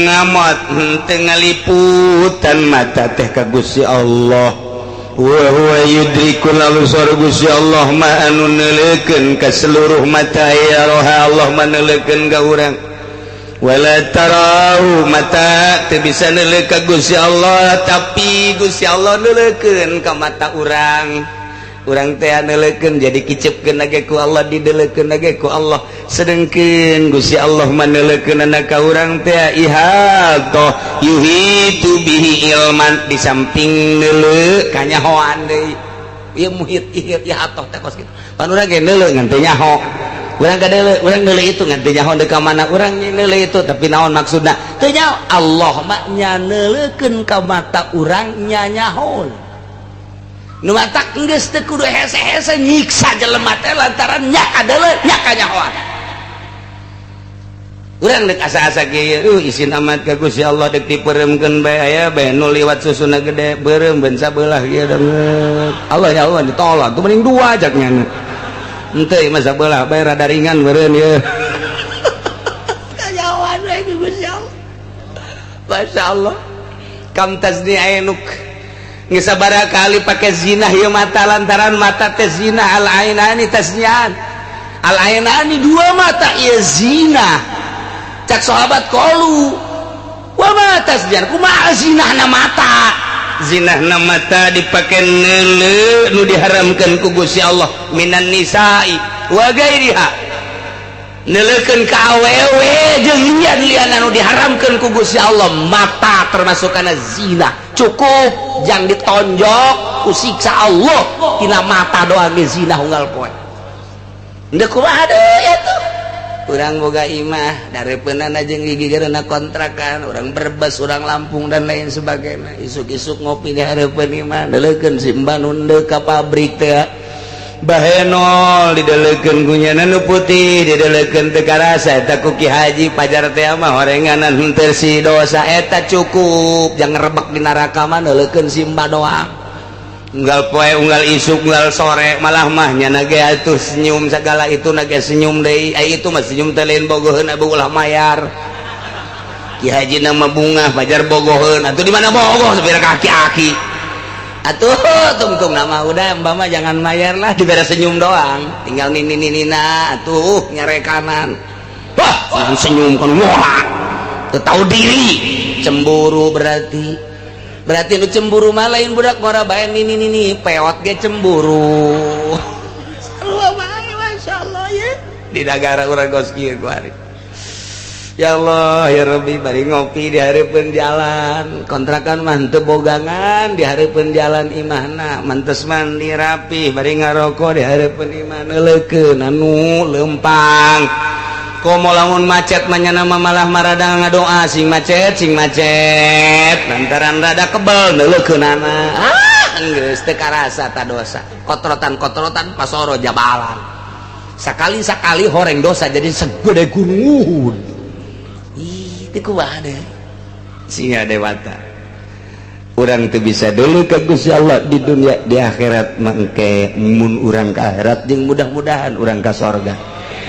ngamot, henteu ngaliputan mata teh ka Gusti Allah. Wa huwa yudrikul absar, Gusti Allah mah anu neuleukeun ka seluruh mata. Ya roha, Allah mah neuleukeun ka urang. Wala tarahu, mata teu bisa neuleuh ka Gusti Allah, tapi Gusti Allah neuleukeun ka mata urang. Urang teh neuleukeun jadi kicepkeun ge ku Allah, dideleukeun ge ku Allah, sedengkeun Gusti Allah mah neuleukeun ka urang teh ihatoh yuhitu bihi ilman, di samping neuleuh kanyahoan deui. Ieu muhit ihit ihatoh teh kos kitu. Pan urang ge neuleuh ngan teu nyaho. Urang kadeuleu, urang neuleuh itu ngan teu nyaho deuk ka mana urang neuleuh itu, tapi naon maksudna? Teu nyaho. Allah mah nya neuleukeun ka mata urang, nya nyaho. Nu matak geus teu kudu hese-hese nyiksa jelema teh lantaran nya kadeuleu nya kanyahoan. Urang dek asa-asa kieu, isin amat ka Gusti Allah, dek dipeuremkeun bae, aya bae nu liwat susuna gede beureum ben sabelah kieu danget. Allah, ya Allah, ditolak tuh mending dua jak nyana. Henteu, ieu mah sabelah bae rada ringan meureun ieu. Kajawan we ku Gusti Allah. Masya Allah. Kam tazni ainuk, geus sabaraha kali pake zina ieu mata, lantaran mata teh zina. Al ainani taznian, al ainani, dua mata ieu zina. Cak sahabat, qalu wa ma taznian, kumaha zinahna mata? Zinahna mata dipake neuleu nu diharamkeun ku Gusti Allah, minan nisa'i wa gairiha, neuleukeun ka awewe jeung lian-lian anu diharamkeun ku Gusti Allah. Mata termasuk kana zina. Cukup jang ditonjok ku siksa Allah tina mata doang ge zina unggal poe. Ndek kumaha deui atuh? Urang boga imah dari penana jeung gigigeurna kontrakan urang Brebes, urang Lampung, dan lain sebagainya. Isuk-isuk ngopi di hareupeun imah, deleukeun si mbah nu ka pabrik teh bahenol, didelekeun kunyana nu putih, didelekeun teu karasa eta ku Ki Haji pajar teh mah horenganan henteu si dosa. Eta cukup jangan rebek di neraka mah neuleukeun si mbah doang, unggal poe, unggal isuk, unggal sore. Malah mah nyana ge atuh senyum segala itu na ge senyum deui. Ai itu mah senyum teh lain bogoheun, abu ulah mayar. Ki Haji nama bunga pajar bogoheun atuh, di mana bogoh sapira kaki-aki atuh tungtung nama. Udah, mbak mah jangan mayar lah, dibere senyum doang, tinggal nini nini na atuh nyarekanan. Wah, senyum kan, wah, tahu diri cemburu. Berarti berarti nu cemburu mah lain budak ngora bae, nini nini peot ge cemburu. Sarua bae, Masya Allah ya, di negara urang kos kieu kuari. Ya Allah ya Rabbi, bari ngopi di hareupeun jalan kontrakan mah teu bogangan, di hareupeun jalan imahna, mantes mandi rapi, bari ngarokok di hareupeun imah, neuleukeun anu lempang. Komo lamun macet mah nyana malah marada ngadoa sing macet, sing macet, lantaran rada kebel neuleukeunana. Ah, geus teu karasa ta dosa kotrotan-kotrotan pasoro jabalan. Sakali-sakali horeng dosa jadi segede gunung. Ih, itu kumaha deh singa dewata. Urang tuh bisa dulu ke Gusti Allah di dunia, di akhirat mangke mun urang ke akhirat jeung mudah-mudahan urang ke sorga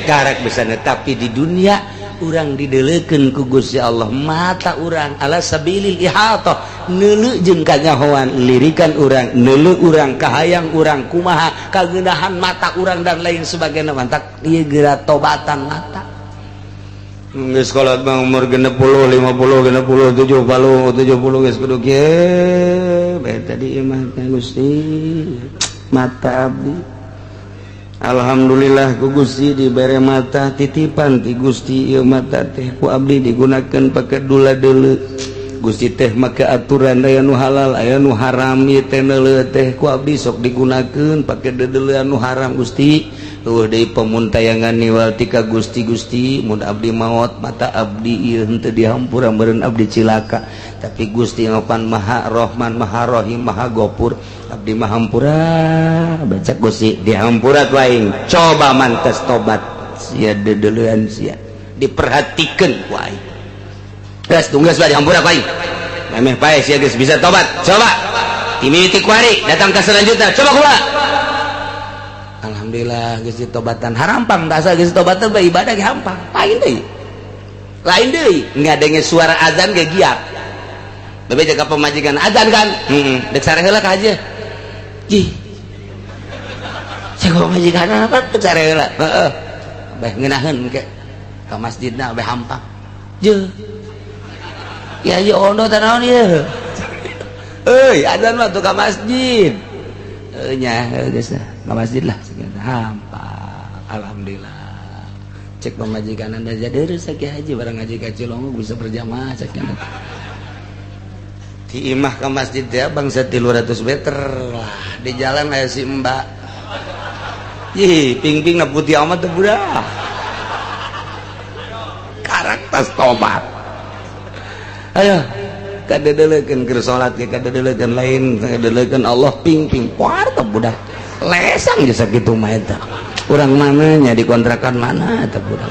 karak bisa. Tapi di dunia urang didelekeun ku Gusti Allah mata urang ala sabilil ihatah, neuleu jeung kanyahoan lirikan urang, neuleu urang, kahayang urang kumaha, kagenahan mata urang, dan lain sebagainya. Mantak ieu geura tobatan mata. Geus kolot mah umur 60, 50, 60, 70, 70 geus kudu kieu bae. Tadi ieu mah teh Gusti mata abdi, alhamdulillah ku Gusti dibere mata titipan ti Gusti. Ieu mata teh ku abdi digunakeun pake dula deuleu. Gusti teh make aturan aya nu halal, aya nu haram. Ieu teh neuleu teh ku abdi sok digunakeun pake deudeuleun nu haram. Gusti, eueuh deui pemuntayangan niwal tika Gusti. Gusti, mun abdi maot mata abdi ieu henteu dihampura, meureun abdi cilaka. Tapi Gusti ngopan Maha Rahman, Maha Rahim, Maha Gopur, abdi mah hampura. Baca Gusti dihampura ku aing. Coba mantes tobat sia, deudeuleun sia diperhatikeun ku aing. Geus tunggu bae, dihampura ku aing. Memeh pae sia geus bisa tobat. Coba timiti kuari datang ke selanjutnya, coba kula. Alhamdulillah geus ditobatan, harampang tah. Asa geus tobatan bae ibadah ge hampang. Lain deui, lain deui, ngadenge suara azan ge giat. Bebe jaga pemajikan, azan kan, heeh, dek sare heula ka aja. Jih, cek pemajikan apa, dek sare heula, heeh, bae ngeunaheun ke ka masjidna bae hampang. Je ya ya, ono teh naon ieu euy, azan mah tuh ka masjid. Heuh nya, geus ka masjid lah, hampang. Alhamdulillah, cek pemajikan anda jadi rezeki haji barang ngaji ka Cilongok bisa berjamaah. Cek di imah ke masjid ya bangsa 300 meter lah. Di jalan aya si mbak. Ih, ping-ping na putih amat tuh budak. Karakter tobat. Ayo, kadedelekeun keur salat ge kadedelekeun, lain kadedelekeun Allah, ping-ping poar teh budak. Lesang jasa kitu mah eta. Urang mananya, di kontrakan mana eta budak?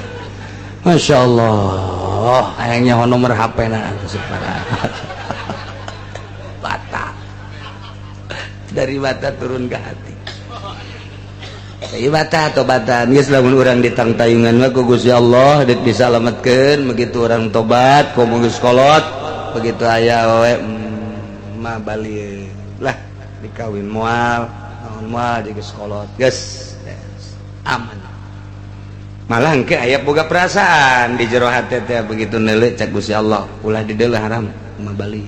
Masya Allah hayangnya nomor HP na bata dari mata turun ke hati. Bata tobatan geus lamun urang ditangtayungan mah ku Gusti Allah dit disalametkeun begitu urang tobat komo geus kolot begitu aya we mah balik lah dikawin moal naon moal jeung geus kolot geus aman. Malah engke aya boga perasaan di jero hate teh begitu neuleuh cek Gusti Allah ulah dideuleuh haram mah balik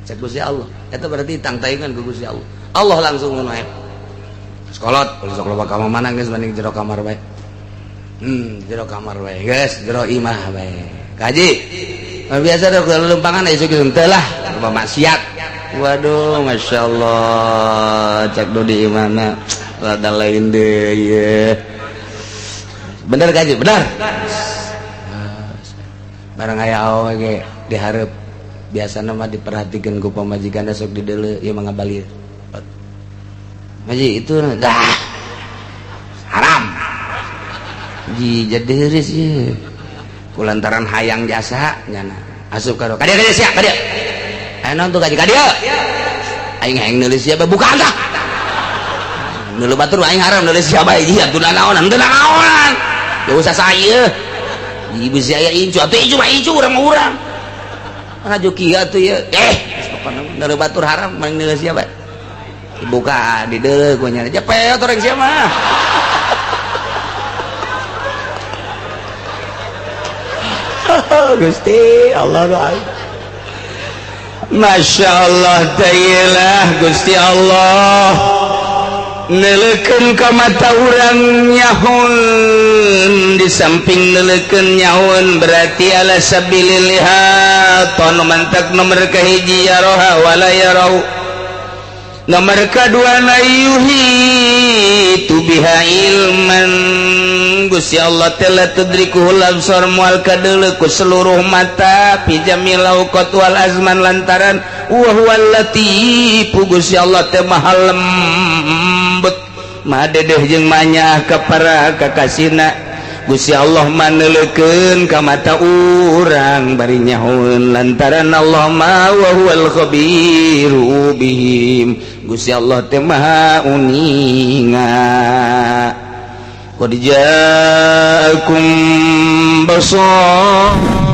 cek Gusti Allah eta berarti tangtayungan ku Gusti Allah. Allah langsung ngono sekolot kalau sok loba kamar mana geus mending jero kamar bae. Jero kamar bae geus jero imah bae. Kaji. Biasa da lumpangan aya geus teu lah loba maksiat. Waduh masyaallah cek do di imahna rada lain deui ye. Bener kaji, bener. Barang aya awewe ge dihareup biasana mah diperhatikeun ku pamajikan sok dideuleu ieu mah ngabalir. Haji itu dah haram. Ji jadi heureus ieu. Kulantaran hayang jasa nyana. Asup ka ka dieu ka dieu sia ka dieu. Aya naon tuh kaji ka dieu. Aing hayang neulis sia bae buka tah. Neuleuh batur aing haram neulis sia bae ji atuh naonan teu naonan. Teu usah saya. Ji bisi aya incu atuh incu mah incu urang mah urang. Ngajo kieu atuh ieu. Eh, pokona neuleuh batur haram maing neulis sia bae. Dibuka di deuleuh ku nya cepet orang sia mah. Gusti Allah doa. Masya Allah ta'ala Gusti Allah neleukeun ka mata urang nyahoun di samping neleukeun nyahoun berarti ala sabilil lihat mantak nomor kahiji ya roha wala yarau nomor kedua la yuhitu biha ilman Gusti Allah telah tudrikuhul absar mual kadeuleu ku seluruh mata fi jamil awqat wal azman lantaran wa huwal latif Gusti Allah teh maha lembut maha dedeh jeung manyah ka para kakasihna Gusti Allah maneleukeun ka mata urang bari nyahoeun lantaran Allah ma wa huwal khabiru bihim Gusti Allah teh maha uninga. Qad ja'akum basair